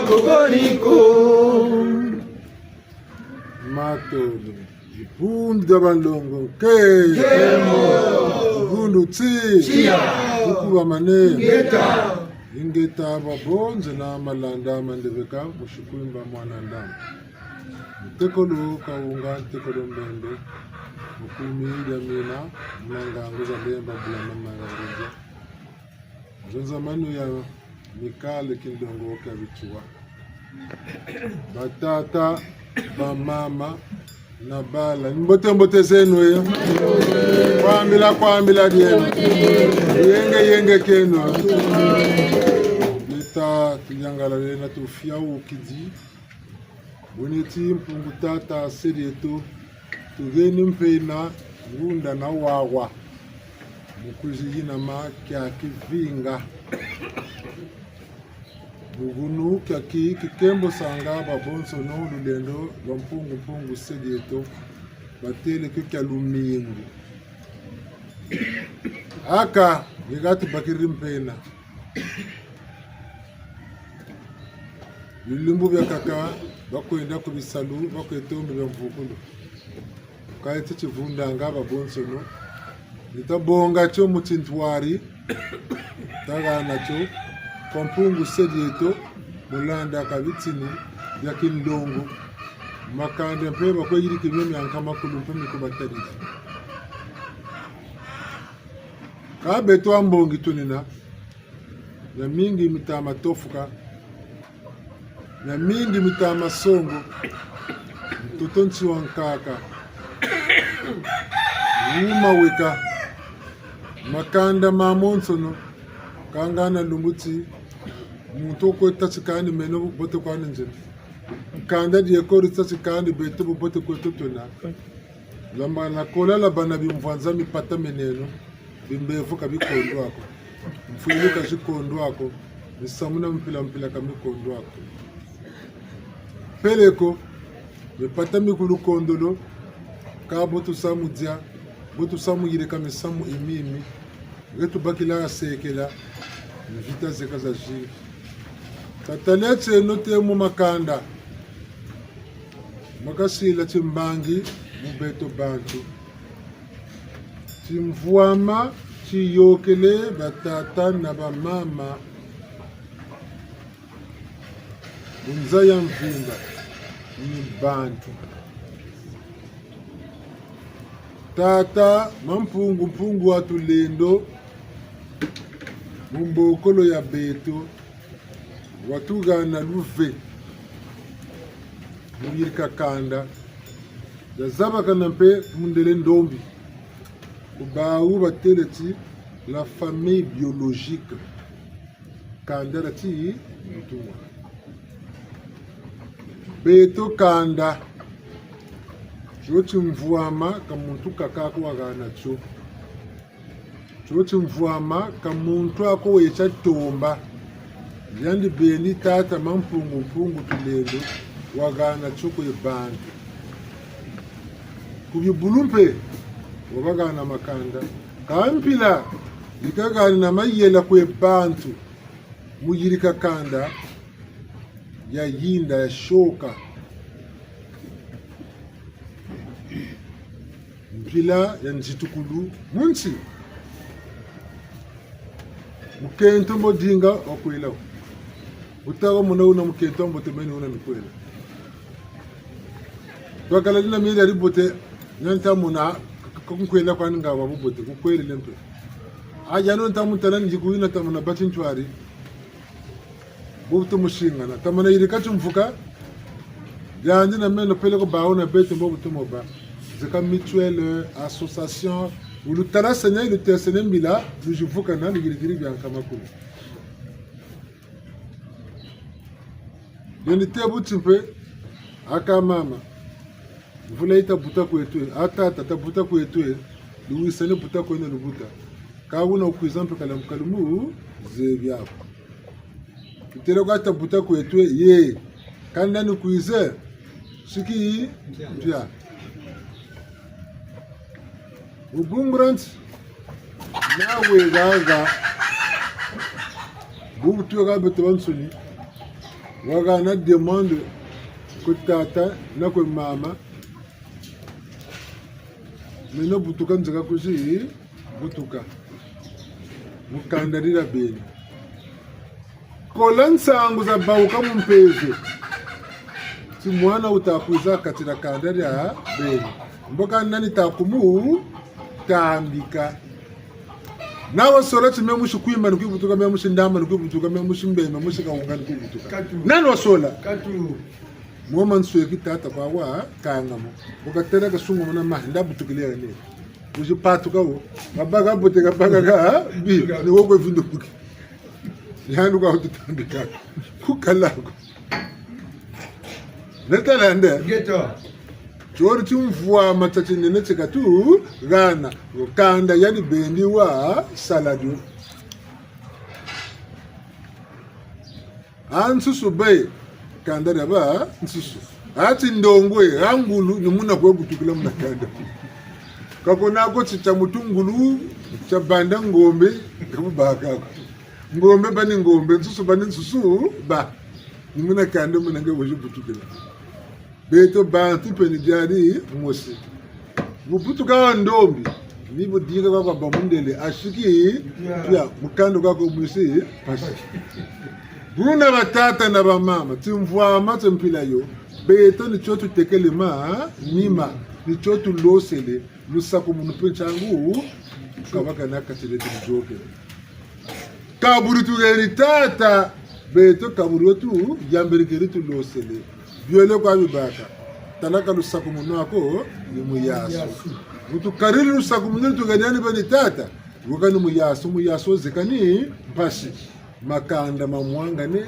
Kokoriko. Matolo. Dibundu dia banlongo, ke. Nkemo. Dibundu ti. Tiya. Tukubamane. Ingeta. Ingeta babonze na Malanda Mandebeka, musi Kwimba mwana Ndambu. Ntekolo Kawunga, ntekolo Mbembe, mu kumi dia mina, muna ngangu za Lemba, Bulamba, Manga, Ngunza. Nzonza manu ya mikale kinlongo kia bituwa. Batata, bamama, na bala. Mbote, mbote zeno ye. Kwambila, kwambila dieno. Yenge, yenge kieno. Leta tuyangalele na tufiawukidi. Bwene ti Mpungu Tata se dieto, tuheni mpe na ngunda na wawa, mu kwizi yinama kia kivinga. Mu hunu kiaki kikembosanga babonsono lulendo lwa Mpungu Mpungu se dieto, batele kio kia lumingu. Aka, ni ha tubakiri mpe na. Bilumbu biakaka, bakwenda ku bisalu, bakwe tombe bia mvukulu. Kâ ti tivundanga babonsono, ni tabonga tio mu tintwari, tahana tio kwa Mpungu se dieto, mu landa ka bitini bia kinlongo. Makanda mpe bakwe yiriki mio mia nkama kulu mpe miko batadidi. Kâ beto a mbongi tunina, miamingi mita ma tofuka, miamingi mita ma songo, ntoto nti wa nkaka, wuma weka, makanda mamonsono, kâ ngana lumbu ti, muntu wo kwe tâ ti kani meno bubote kwani nzena. Kanda dieko di tâ ti kani beto bubote kweto twena. Lwamba na kola lwabâ na bimvwanza mipata meneno, bimbevo ka bikondwa ko. Mfwilu ka zikondwa ko, misamu na mpila mpila ka mikondwa ko. Peleko, mipata mikulukondolo, kâ bo tusa mu dia, bo tusa mu yirika misamu mimi mimi, nge tubakila ha sekela, mvita zeka zazingi. Tataleno tieno te mu makanda. Makasila timbangi mu beto bantu. Timvwama tiyôkele batata na bamama mu nza ya mvimba ni bantu. Tata Mampungu, Mpungu wa Tulendo, mu mbokolo ya beto, watuhana luve mu yirika kanda, yazabakana mpe mundele ndombi, ku bawu batêle ti la famille biologique. Kanda dia ti mutumwa. Beto kanda, tio timvwama ka muntu kaka ko wahana tio. Tio timvwama ka muntu ako weti tomba. Yandi beni tata Mampungu, Mpungu Tulendo, wahana tio kwe bantu. Ku bibulu mpe, wabahana makanda. Ka mpila, yikahani na mayela kwe bantu, mu yirika kanda, yayinda, yasioka. Mpila ya nzitukulu mu nsi. Mukento mbo dinga wakwela wo. Wuta wa mona wuna mukento wa mbote meni wuna mikwela. Twakala dina mieri ya dibote, na nta mona, k-, k-, kunkwela kwani nga wa bubote, kukwelele mpe. Aja no nta mutala nziku yina ta mona bati ntwari. Bo bu tumusingana. Tamana yirika timvuka. Yandi na meno peleko bawu na beto mbo bu tumoba. Zeka mutuelle, association. Wulutalasa nya, wulutesene mbila, luzivukana, luyirikiri bia nkama kulu. Yandi te buti mpe, aka mama. Mvula yita buta kweto e, a tata ta buta kweto e, luwisane buta kwena lubuta. Ka wuna wukwiza mpe kala mu kalumu, zebi ako. Ntele kwa ta buta kweto e, ye. Kanda ni kwize, siki, mpia. Wubungura nti, nawe gaga, bu tuka beto bansoni, wahana demande kwe tata na kwe mama, meno butuka nzeka kwizi, butuka. Mu kanda dia beni. Kola nsangu za bawuka mu mpeve. Ti mwana wuta kwiza kati dia kanda dia beni. Mbo ka nani ta kumutambika. Na wasola ti me musi Kwimba ni kwibutuka, me musi Ndamba ni kwibutuka, me musi Mbemba, musi Kawunga ni kwibutuka. Katu. Nani wasola? Katu. Moma nsweki tata kwa wakanga mo. Wakatela kasungumuna ma, nda butukile ya ne. Wuzi patuka wo. Kabaka bote, kabaka ka, bi, ni wo kwe vinduki. Yandi kwa wututambika. Kukala ko. Neta lande. Ngeto. Tiori timvwama tia tinene ti katuhana. Kanda yandi beni wasala dio. A nsusu be, kanda dia ba nsusu. A ti ndongo e, a ngulu, ni muna kwe butukila muna kanda. Ka kuna ko ti tia mutu ngulu, tia banda ngombe, ka bubaka ko. Ngombe ba ni ngombe, nsusu ba ni nsusu, ba. Ni muna kanda muna nge wezi butukila. Beto bantu mpe ni diari mosi. Bubutuka wa ndombi, ni budika kwa kwa ba mundele, asiki, mpia, mukanda kwa kwa mwisi, pasi. Buna batata na bamama, timvwama tia mpila yo, beto ni tio tutekele ma, nima, ni tio tulosele, lusakumunu mpe ntiangu, kabaka na kati dia tuzokele. Kaburi tuheni tata, beto kaburi wetu, yambele keri tulosele. Biole kwa bibaka. Tala ka lusakumunu ako, ni muyasu. Mutu kariri lusakumunu tuheni yani beni tata. Weka ni muyasu, muyasu zeka ni mpasi. Makanda mamwangane,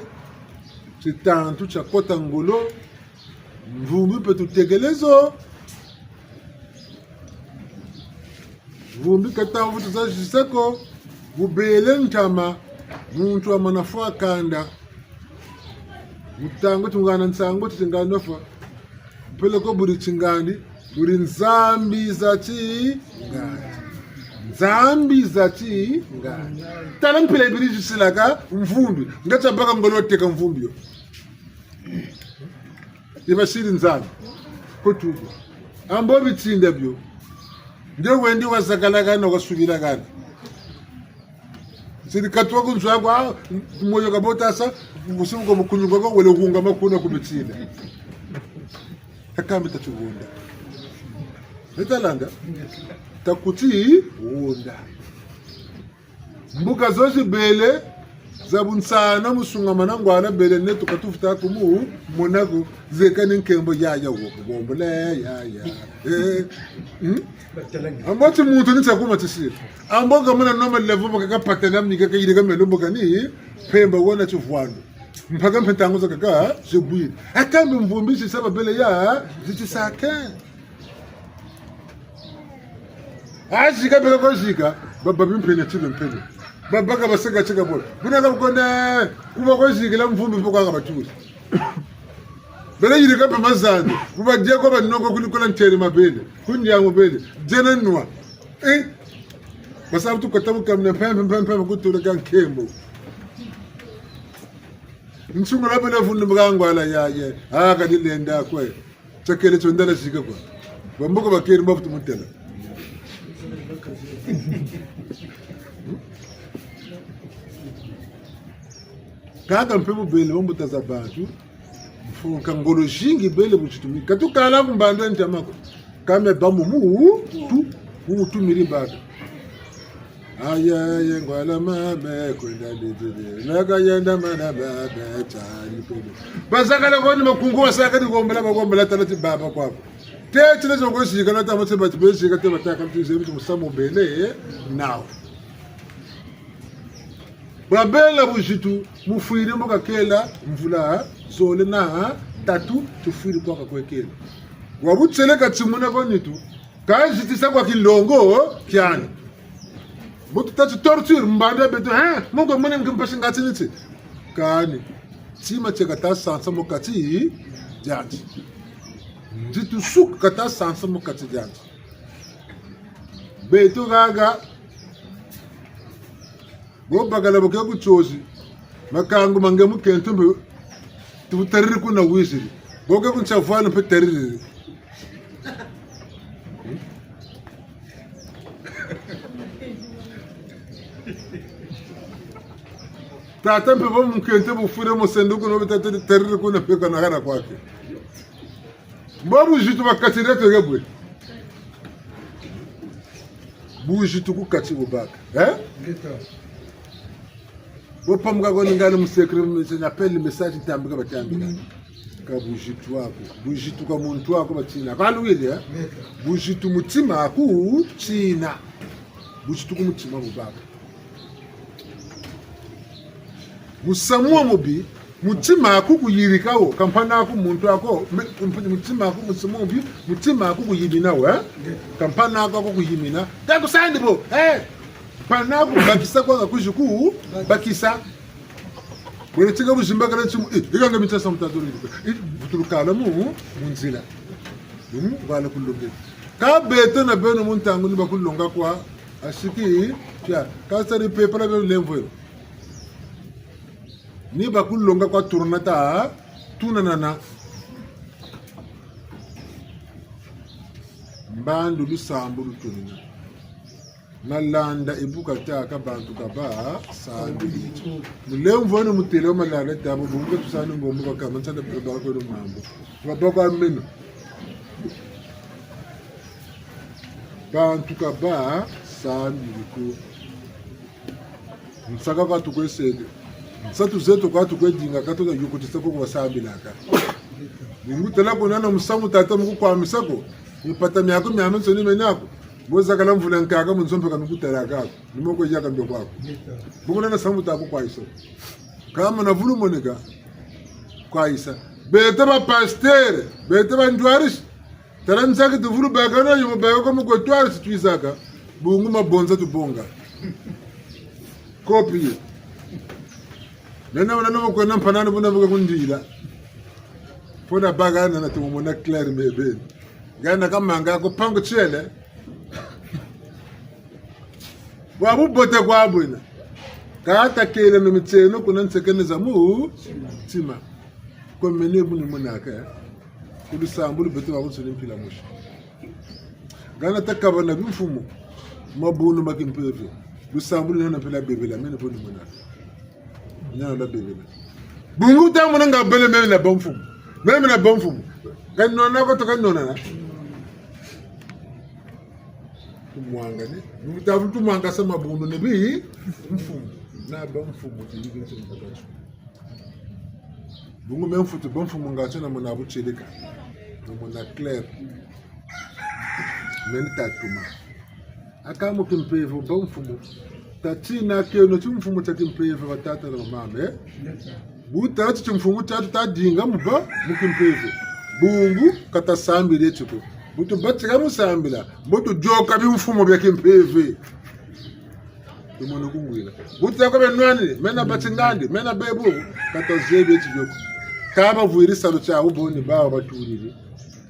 titantu tia kota ngolo, mvumbi mpe tutekele zo. Vumbi kata mvutu za ziseko, bu bele ntama, muntu wamana fwa kanda. Mu ntangu tungana nsangu ti tingandi fwa. Peleko buri tingandi, buri nzambi za tingandi. Nzambi za tingandi. Tala mpila yibiri zisilaka mvumbi. Nga tia baka ngolo teka mvumbi yo. Ni basiri nzambi. Ko tubu. Ambo bitsinda bio. Nde wendi wazakalakana, wasubilakana. Nsiri katuwa ku nzo aku, moyo kabotasa, kusimu kwa mukunyu kwa wele hunga makuna ku bitsinda. Kakami tatu wunda. Ni ta landa. Ta kuti wonda. Mbuka zo zibele, za bunsana mu sungamana ngwala bele neto ka tufweti ku mu mona ko, zeka ni nkembo ya ya wo, ku bombola ya ya. Eh. Hmm? Ambo ti muntu ni tia kuma tisiri. Ambo ka mona noma levo baka kapatela mika ka yirika melo mbo kani, mpemba wona tivwanu. Mpaka mpe ntangu zakaka, zibwiri. Akambi mvumbi zisa babele ya, zitisaka. Azika beka ko zika, baba bimpene tibe mpene. Baba ka baseka tika bo. Buna ka bukone, kuba ko zikila mvumbi mpo kwa ka baturi. Bele yirika mpe mazande, kuba dia ko banoko kuli kola ntere mabele, kundia mabele, diena nwa. Eh? Basa butu kota mu kamina mpempe, mpempe, mpempe, kutula ka nkembo. Nsungula bele vundu mbuka ngwala ya, ya. Ah, kadi lenda kwe. Tiakele tio ndala zika kwa. Bambuka bakeri mbavu tumutela. Kaka mpe bubele bambuta za bantu. Mfunka ngolo zingi bele buzitu mi. Ka tukala ku mbandu ya ntama ko. Kame bamu mu tu, mu tu miri baka. Aya, ye ngwala mabe, kwenda dididi. Naka yenda mana mabe, tari kwenda. Bazakala kwani makungu wasaka di gombela, bagombela tala ti baba kwako. Tete na zongo zika na tama se bati bezika te bataka mtu zebi tu musamu bele, nao. Babela buzitu, mufwiri mbo kakela, mvula, zole na, tatu, tufwiri kwa kakwekela. Wabutseleka timuna kwa nitu, kazitisa kwa kilongo, kiani. Mutu tati torture, mbanda beto, hein, mungu mune nkimpasi ngati niti. Kani, tima tie kata sansa mu kati, diandi. Nditu suka kata sansa mu kati, diandi. Beto gaga, bo bakala bo ke ku tiozi, makangu ma nge mukento mpe, tutariri kuna wiziri. Bo ke ku ntia vwanu mpe tariri. Tata mpe bo mukento bufwiri mu senduku no bita tariri kuna mpe kana hana kwake. Mbo buzitu bakatiri tweke bwe. Buzitu ku kati bubaka. Eh? Ngeta. Bo pamuka ko ni ngani mu secret, mu appel, message tambika batambika. Mm. Ka buzitu aku. Buzitu ka muntu aku batina. Ka luwiri, eh? Ngeta. Buzitu mutima aku tina. Buzitu ku mutima bubaka. Musamu wa mubi, mutima aku kuyirika wo, ka mpana aku muntu ako, me-, mp-, mutima aku musamu wa mubi, mutima aku kuyimina wo, eh? Ka mpana aku ako kuyimina. Ka kusandi bo, eh? Mpana aku bakisa kwa ka kuzi ku, bakisa. Bwene tika buzimbakala ntimu, eh, ikanga mitasa mutatu ni, eh, vutulukala mu, mu nzila. Hmm, wala kulonga. Ka beto na beno mu ntangu ni bakulonga kwa, asiki, tia, ka sari pepala beno lemvo yo. Ni bakulonga kwa turunata, tunanana. Mbandu lusambulu lutunina. Malanda ebu katâka bantu ka ba sambili. Mulemvo ni mutele wa malanda tabo, bungu tusani ngombo bakama, nsanda bakolo mambo. Babakwa meno. Bantu ka ba sambili ko. Nsaka kwa tukwe seke. Nsatu zeto kwa tukwe dinga ka tuka yukutisa ko kwa sambilaka. Bungu tala kuna na musamu tata mu kukwamisa ko. Mipata miaku miamiansoni mena ko. Bo zakala mvula nkaka mu nzo mpe ka mikutalaka ko. Ni mo kwe yaka ndo kwaku. Bungu na na samu taku kwayisa. Kama na vulu moneka. Kwayisa. Beto ba pasteur, beto ba ntwarisi. Tala nsaki tuvulu baka na yo mu baka kwa mu kwe twarisi twizaka. Bungu mabonza tubonga. Copie. Nena wana na mu kwe na mpanani buna buka kundila. Pona baka na na tumumona clair mebeni. Ngana kamanga ko pangu tiele. Bwa bubote kwa bwena. Kata kele no mitieno kuna nsekene za mu ntima. Kwa mene bu ni monaka. Ku lusambulu beto babansoni mpila mosi. Ngana takaba na bimfumu. Mabunu ma kimpeve. Lusambulu ni na mpila bebela mene bu ni monaka. Ni na bebela. Bungu ta mona nga bele meme na bamfumu. Meme na bamfumu. Kanona ko to kanona na. Mwangane, ni bu tavutu mwangasa mabundu ni bi mfumu. Na ba mfumu ti yibi nti mutakacho. Bungu me mfutu ba mfumu ngati na mona butieleka. Na mona clair. Me ni tatuma. Aka mu kimpeve ba mfumu. Tatina keno ti mfumu tia kimpeve batata na bamama, eh? Bu tala ti timfumu tiatu tadinga mu ba mu kimpeve. Bungu ka tasambila eti ko. Bu tubatika mu sambila, mbo tuyoka bimfumu bia kimpeve. Tumona kungwila. Bu tala ko beno nwanine, mena batingandi, mena bebu, ka tazebi eti bio ko. Ka bavwiri salu tiawu boni bawu batuliri.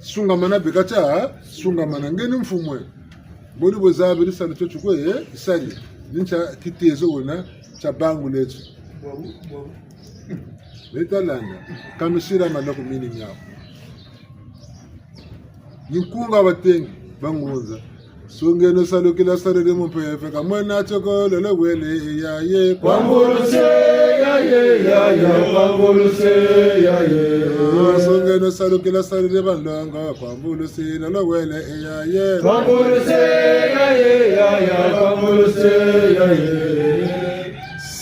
Sungamana beka tia, sungamana nge ni mfumu e. Boni bwe zabiri salu tio tukwe, eh, sali. Ni ntia kitezo wena, tia bangula eto. Beta landa, kamisira maloko mini miawu. Ni nkunga batengi, bangunza. Songeno salu kila sarire mu mpeve, ka mwena tioko lolo wele, ya ye. Kwa mvulusi, ya ye, ya ye, kwa mvulusi, ya ye. Ah, songeno salu kila sarire banlongo, kwa mvulusi, lolo wele, ya ye. Kwa mvulusi, ya ye, ya ye, kwa mvulusi, ya ye.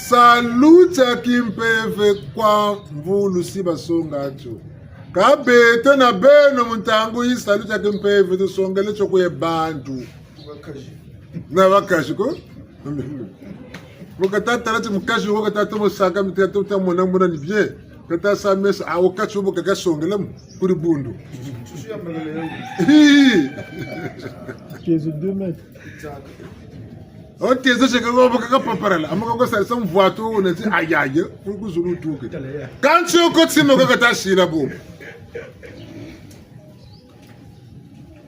Salu tia kimpeve kwa mvulusi basonga tio. Ka beto na beno mu ntangu yi salu tia kimpeve tusongele tio kwe bantu. Na bakazi ko. Bo kata tala ti mukazi wo kata tomo saka mi tata mona mona ni bien. Kata sa mesa awo kati wo bo kaka songela mu kuri bundu. Hi. Tezo deux mètres. O tezo seka ko bo kaka paparala. Amaka ko sa sa mvwatu wona ti ayaye. Kuri ku zulu tuke. Kansi ko timo kaka tasila bo.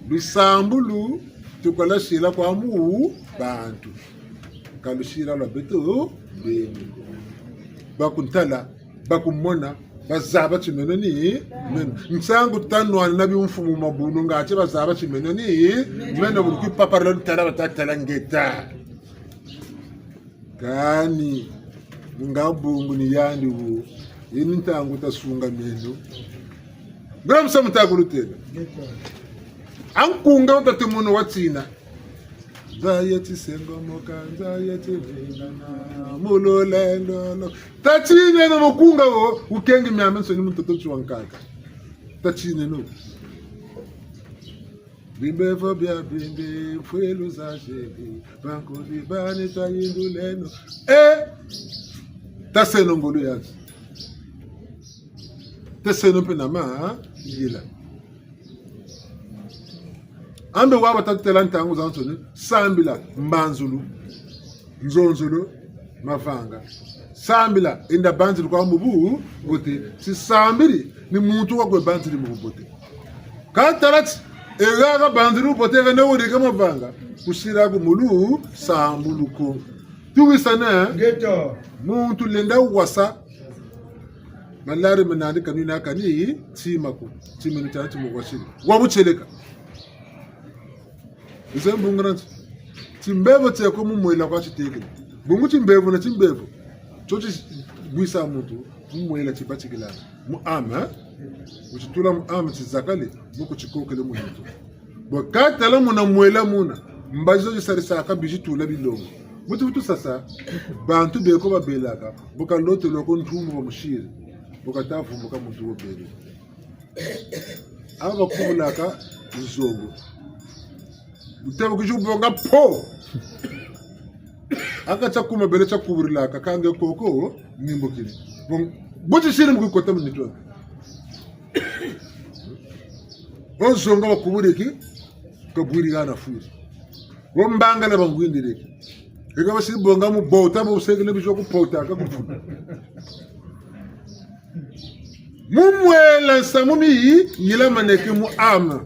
Lusambulu, tukala sila kwa mu bantu. Ka lusila lwa beto beni. Bakuntala, bakumona, bazaba ti meno ni meno. Nsangu tanwana na bimfumu mabundu ngati bazaba ti meno ni meno, bulu kwipaparala ntala batatala ngeta. Kani, nga bungu ni yandi wu, yi ni ntangu tasunga meno. Ngula musamu ta kulutela. A nkunga wu tatu munu watina. Nza yeti sengomoka, nza yeti vingana, mu lulendo lo. Tatineno mukunga wo, wukengi miamiansoni mu ntoto nsi wa nkaka. Tatineno. Bimbevo bia bimbi, mfwilu za zebi, bankudi bani twayinduleno. Eh! Taseno ngolo yazi. Taseno mpe na mayela. Ambe waba tatela ntangu zansoni, sambila mbanzulu, nzonzolo, mavanga. Sambila, enda banzila kwa mu bubote. Si sambili, ni muntu wa kwe banzila mu bubote. Ka tala ti, e haha banzila mu bubote, hana wulika mavanga, kusila ku mu lusambulu ko. Tuwisane? Ngeta. Muntu lenda wasa, malari menandi kani na kani, tima ko, tima ni tiana timu wasili. Wa butieleka. Nze mbungana nti. Timbevo tieko mu mwela kwa titekele. Bungu timbevo na timbevo. Tio ti bwisa muntu, mu mwela tibatikila. Mu âme, eh? Mu titula mu âme tizakale, mu ku tikokele mu nitu. Bo ka tala muna mwela muna, mbazi zo zisarisaka bizi tula bilongo. Mu ti vutu sasa, bantu beko babelaka, bu kalotele ko ntumbu bamusiri, bu kata vumbuka muntu wo bele. Aba bakubulaka nzongo. Mutebo kwizi kubonga po. Aka tia kuma bele tia kuburilaka, ka nge koko, nimbukini. Bon, bu tisiri mu kukota mu nitu. Wo nzongo bakubuliki, kabwiri hana fwiri. Wo mbangala bangwindiriki. Eka basiri bonga mu bota, bo sekele bizo kupota, ka kupfuna. Mu mwela nsamu mi yi, yila maneke mu âme.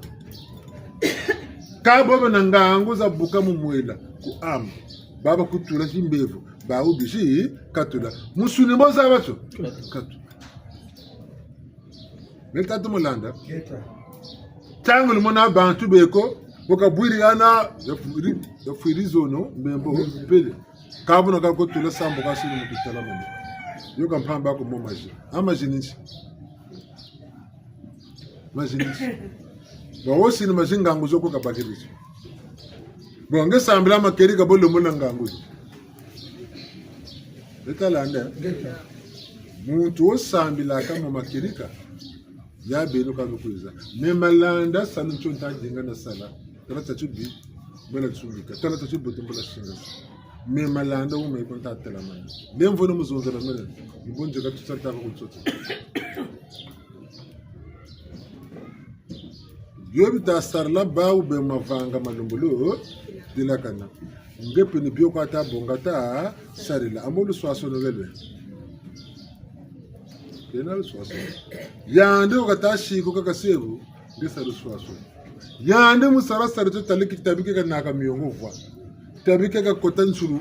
Ka bobe na ngangu za buka mu mwela, ku âme. Baba kutula timbevo, bawu bizi katula. Musuni mbo zaba tio? Katula. Me tatu mulanda. Ngeta. Ntangu lumona bantu beko, bo kabwiri hana, ya fwiri, ya fwiri zono, mbembo, pele. Ka buna ka kotula sambu kasiri mu kutala mama. Yo ka mpamba ko mo mazi. A mazi ni nti? Mazi ni nti? Ba wosi ni mazi ngangu zo ko kabakiri zo. Bon, nge sambila matieleka bo lembolo ngangu. Beta landa. Muntu wo sambilaka mu matieleka, ya beno ka lukwiza. Me malanda salu ntio nta dinga na sala. Tala tati bi, mbala tsungika. Tala tati bote, mbala singasa. Me malanda wuma yi ko nta telamana. Lemvo ni mu zonzela mene. Ni bo nzeka tusa taba ku ntoto. Bio bita sarila bawu be mavanga malembolo delakana. Nge mpe ni bio kwa ta bonga ta sarila. Ambo luswaswanu lwele. Kena luswaswanu. Yandi wo kata siko kaka sebu, nge sa luswaswanu. Yandi mu sala sala tio tala ki tabi ke kanaka miongo vwa. Tabi ke kakota nsulu,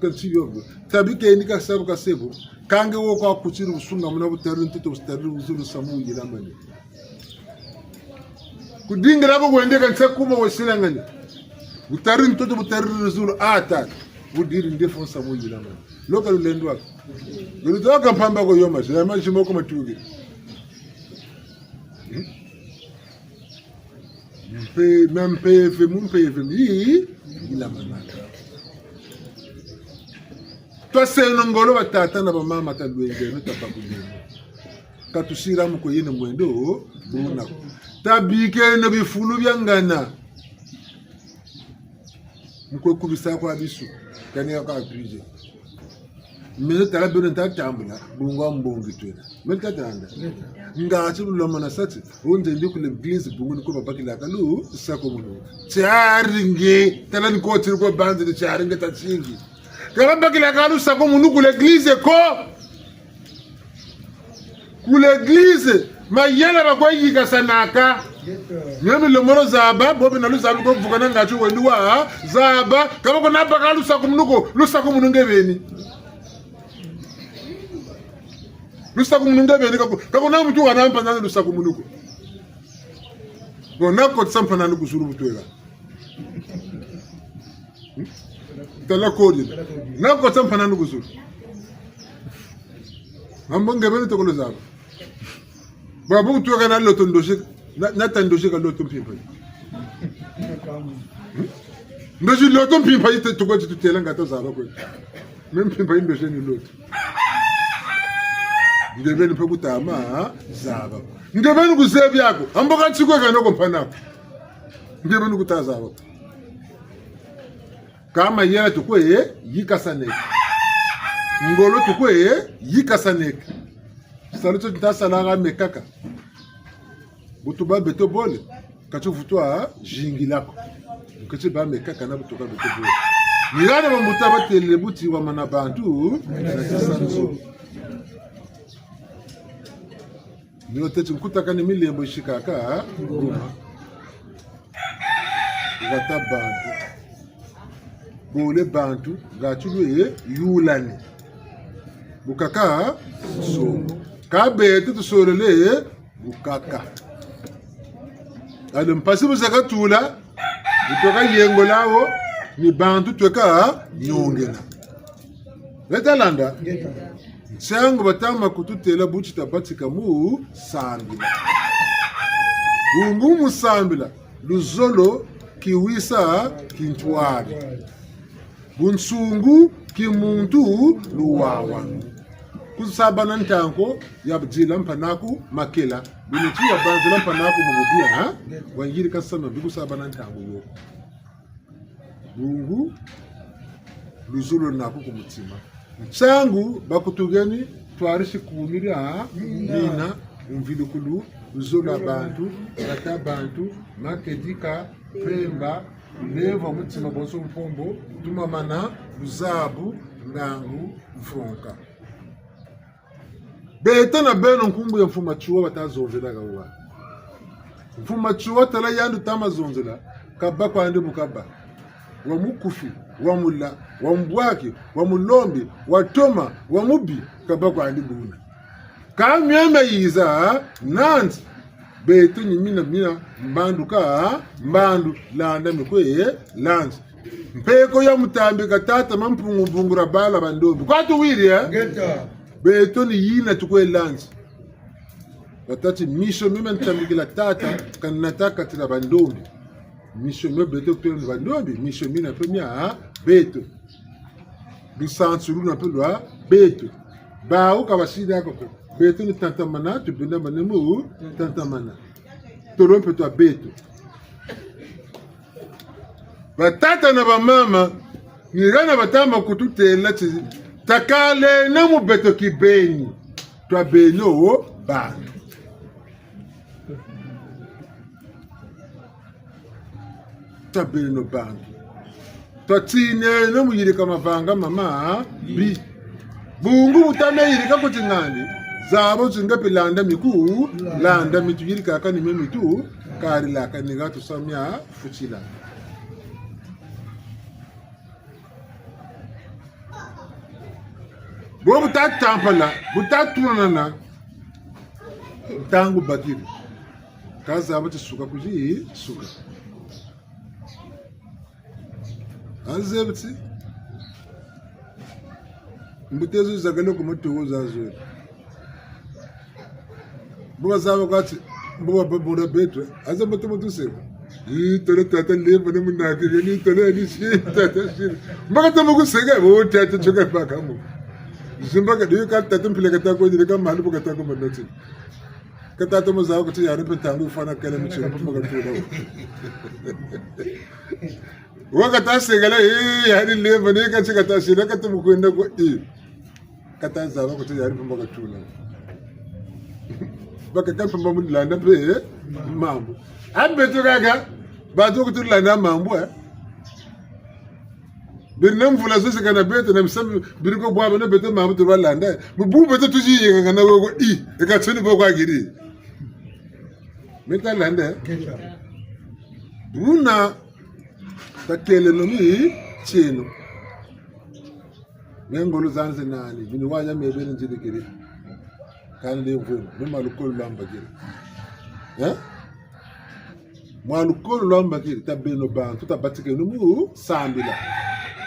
ka nsi bio. Tabi ke ni kasabu ka sebu. Kâ nge wo kwa kutiri busunga muna butari ntoto butari zulu samu yilamane. Kudingila ko kwendeka nsa kuma wasilangane. Butari ntoto butari zulu ata. Budiri ndefu nsa mu yilamane. Loka lulendo wako. Lulendo wako mpamba ko yoma. Zila maji moko matuki. Hmm? Mpe, ma mpeve, mu mpeve, mi, yilamanaka. Twaseno ngolo batata na bamama, talwengeno, tabakuleno. Ka tusira mu kwe yena mwendo, buna ko. Tabikeno bifulu bia ngana. Mu kwe kubisa kwa bisu, kani ya kwa abuse. Meno tala beno nta tambula, bungu wa mbongi twena. Meno tata anda. Ngati lulomana sati, wunze ndi ku l'église bungu ni ko babakilaka lusakumunu. Tiari nge, tala ni ko tiri ko banzi ni tiari nge tatingi. Ka babakilaka lusakumunu ku l'église ko. Ku l'église, mayela ba kwa yikasanaka. Nge mi lembolo zaba, bo bena luzabi ko vukana ngati wendi wa zaba, ka ba ko na baka lusakumunu ko, lusakumunu nge beni. Lusakumunu nge beni, ka ko, ka ko na muntu wa na mpanani lusakumunu ko. Bon, na kotisa mpanani ku zulu bu tweka. Hmm? Tala kodi. Na kotisa mpanani ku zulu. Ambo nge beni tokolo zaba. Bwabu bu tweka na loto ndozi, na, na ta ndozi ka loto mpimpa yi. Hmm? Ndozi loto mpimpa yi te, tuko ti tutela nga ta zaba kwe. Me mpimpa yi ndozi ni loto. Nge beni mpe kuta ma zaba. Nge beni kuzebi ako. Ambo ka nsi kwe ka noko mpanako. Nge beni kuta zaba. Kâ mayela tukwe yikasaneka. Ngolo tukwe yikasaneka. Salu tio nta salaka me kaka. Bu tubâ beto bole, ka tivutu zingila ko. Nge ti bâ me kaka na bu tuka beto bole. Ni hana bambuta batêle buti wamana bantu, na tisanzo. Ni wo teti nkutakani milembo yisikaka, Goma. Wata bantu. Bole bantu, ngati lwe yulani. Bukaka, so. Kâ beto tusolele, bukaka. Alors mpasi bu zaka tula, bu tweka yengola wo, ni bantu tweka nyongena. Beta landa? Nsangu batama kututêla bu ti tabatika mu sambila. Bungu mu sambila, luzolo, kiwisa, kintwari. Bunsungu, kimuntu, luwawanu. Kusabana ntangu ya dila mpanaku makela. Bini ti ya banzila mpanaku mu bubi, ha? Wayirika sama bi kusabana ntangu yo. Bungu, luzolo naku ku mutima. Nsangu, bakutuheni, twarisi kumira, mina, mvilukulu, luzolo lwa bantu, tata bantu, makedika, mpemba, lulemvo lwa mutima bonso mpombo, tumamana, luzabu, ngangu, mfronka. Beto na beno nkumbu ya Mfumu Matsoua bata zonzelaka wa. Mfumu Matsoua tala yandi tama zonzela, kabâ kwandi bu kabâ. Wa mukufi, wa mula, wa mbwaki, wa mulombi, wa toma, wa mubi, kabâ kwandi buna. Kâ mia miayiza, nandi, beto ni mina mina, mbandu ka, mbandu, landa mi kwe, landi. Mpeko ya mutambika tata Mampungu Bungu dia bala ba ndombi. Kwa tuwiri, eh? Ngeta. Beto ni yina tukwe landi. Batâ ti miso mia ntambikila tata, ka nata kati dia ba ndombi. Miso mio beto kutolo ni bandombi, miso mina mpe mia beto. Lusansu luna mpe lwa beto. Bawu ka basidi ko ko. Beto ni tatamana, tubenda manemu, tatamana. Tolo mpe twa beto. Batata na bamama, ni hana batama kututêla ti, takaleno mu beto kibeni, twa beno wo bantu. Twa beno bantu. Twatineno mu yirika mavanga mamabi. Bungu bu tame yirika kuti ngandi, zaba ti nge mpe landa miku, landa mitu yirikaka ni mio mitu, karilaka ni ha tusa mia futila. Bo bu tatampala, bu tatunanana, ntangu bakiri. Ka zaba ti suka kuzi suka. Azebi ti mbuta zo zakala ku matuku zazo. Mbo bazaba kati, mbo bababula beto. Aza mbuta muntu seka. Yi tole tata lemba ni munaki, ni tole ni si, tata si. Mbo kata mu kuseka, bo tata tuka bakamu. Zimba ka, diyo ka tata mpila kata ko, diyo ka malu kata ko manati. Ka tata mu zaba kuti yandi mpe ntangu yifwana kele mu tino, mbo katula. Wa kata sekela, eh, yandi lemba, ni kati kata sila, kata mu kwenda ko, eh. Kata zaba kuti yandi mpe mbo katula. Bakaka mpe mbo mulanda mpe, eh, mambu. A beto kaka, bantu kutulanda mambu, eh. Beri na mvula zozi kana beto na misamu, beri ko bwa bana beto mambu tubalanda. Mu bu beto tuzi yeka kana wo ko i, e ka tsoni bo kwa kiri. Meta landa. Buna takeleno mitieno. Me ngolo zandi nani, bini waya me beni nzidikiri. Kani lemvweno, me malukolo lwambakiri. Eh? Mwa lukolo lwambakiri, tabeno bantu, tabatikeno mu sambila.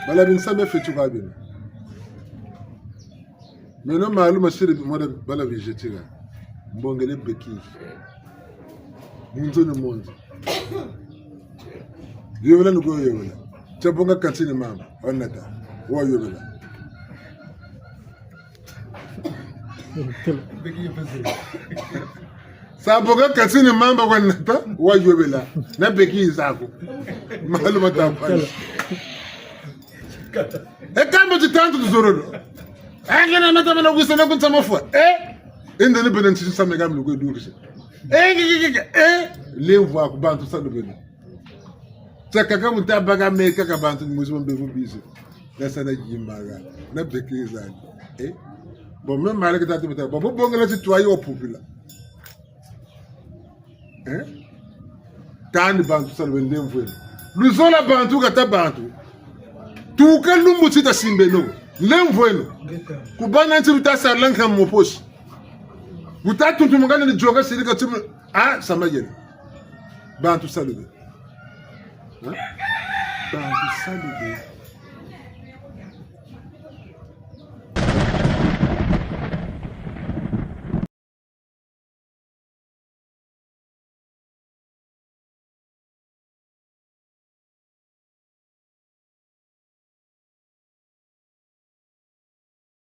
Bala binsamu bia fweti kwa beno. Meno malu masiri mwa bala bizetika. Mbongele beki. Munzo ni munzo. Yobela ni ko yobela. Tia bonga kantini mamba, wanata. Wa yobela. Sa bonga kantini mamba wanata, wa yobela. Na beki zako. Malu matakwani. E kambe ti tantu tuzololo. Enge na mata mana kusa na kunsa mafwa. Eh? Ende ni bena ntisi sa me kambe kwe dukisa. Eh, ke, ke, ke, ke, eh? Lemvwa ku bantu sa lubena. Tsaka ka muta baka me kaka bantu ni muzi mbe fu bisi. Na sa na yimbaga. Na beki zani. Eh? Bon, me mala ke tatu muta. Bon, bo bongela ti twayi wa pupila. Eh? Kani bantu sa lubeni lemvweno. Luzola bantu kata bantu. Tuka lumbu ti tasimbeno. Lemvweno. Ku bana nti luta sala nka moposi. Luta tuntumukana ni yoka sirika timu. Ah, sama yele. Bantu sa lubeni. Eh? Bantu sa lubeni.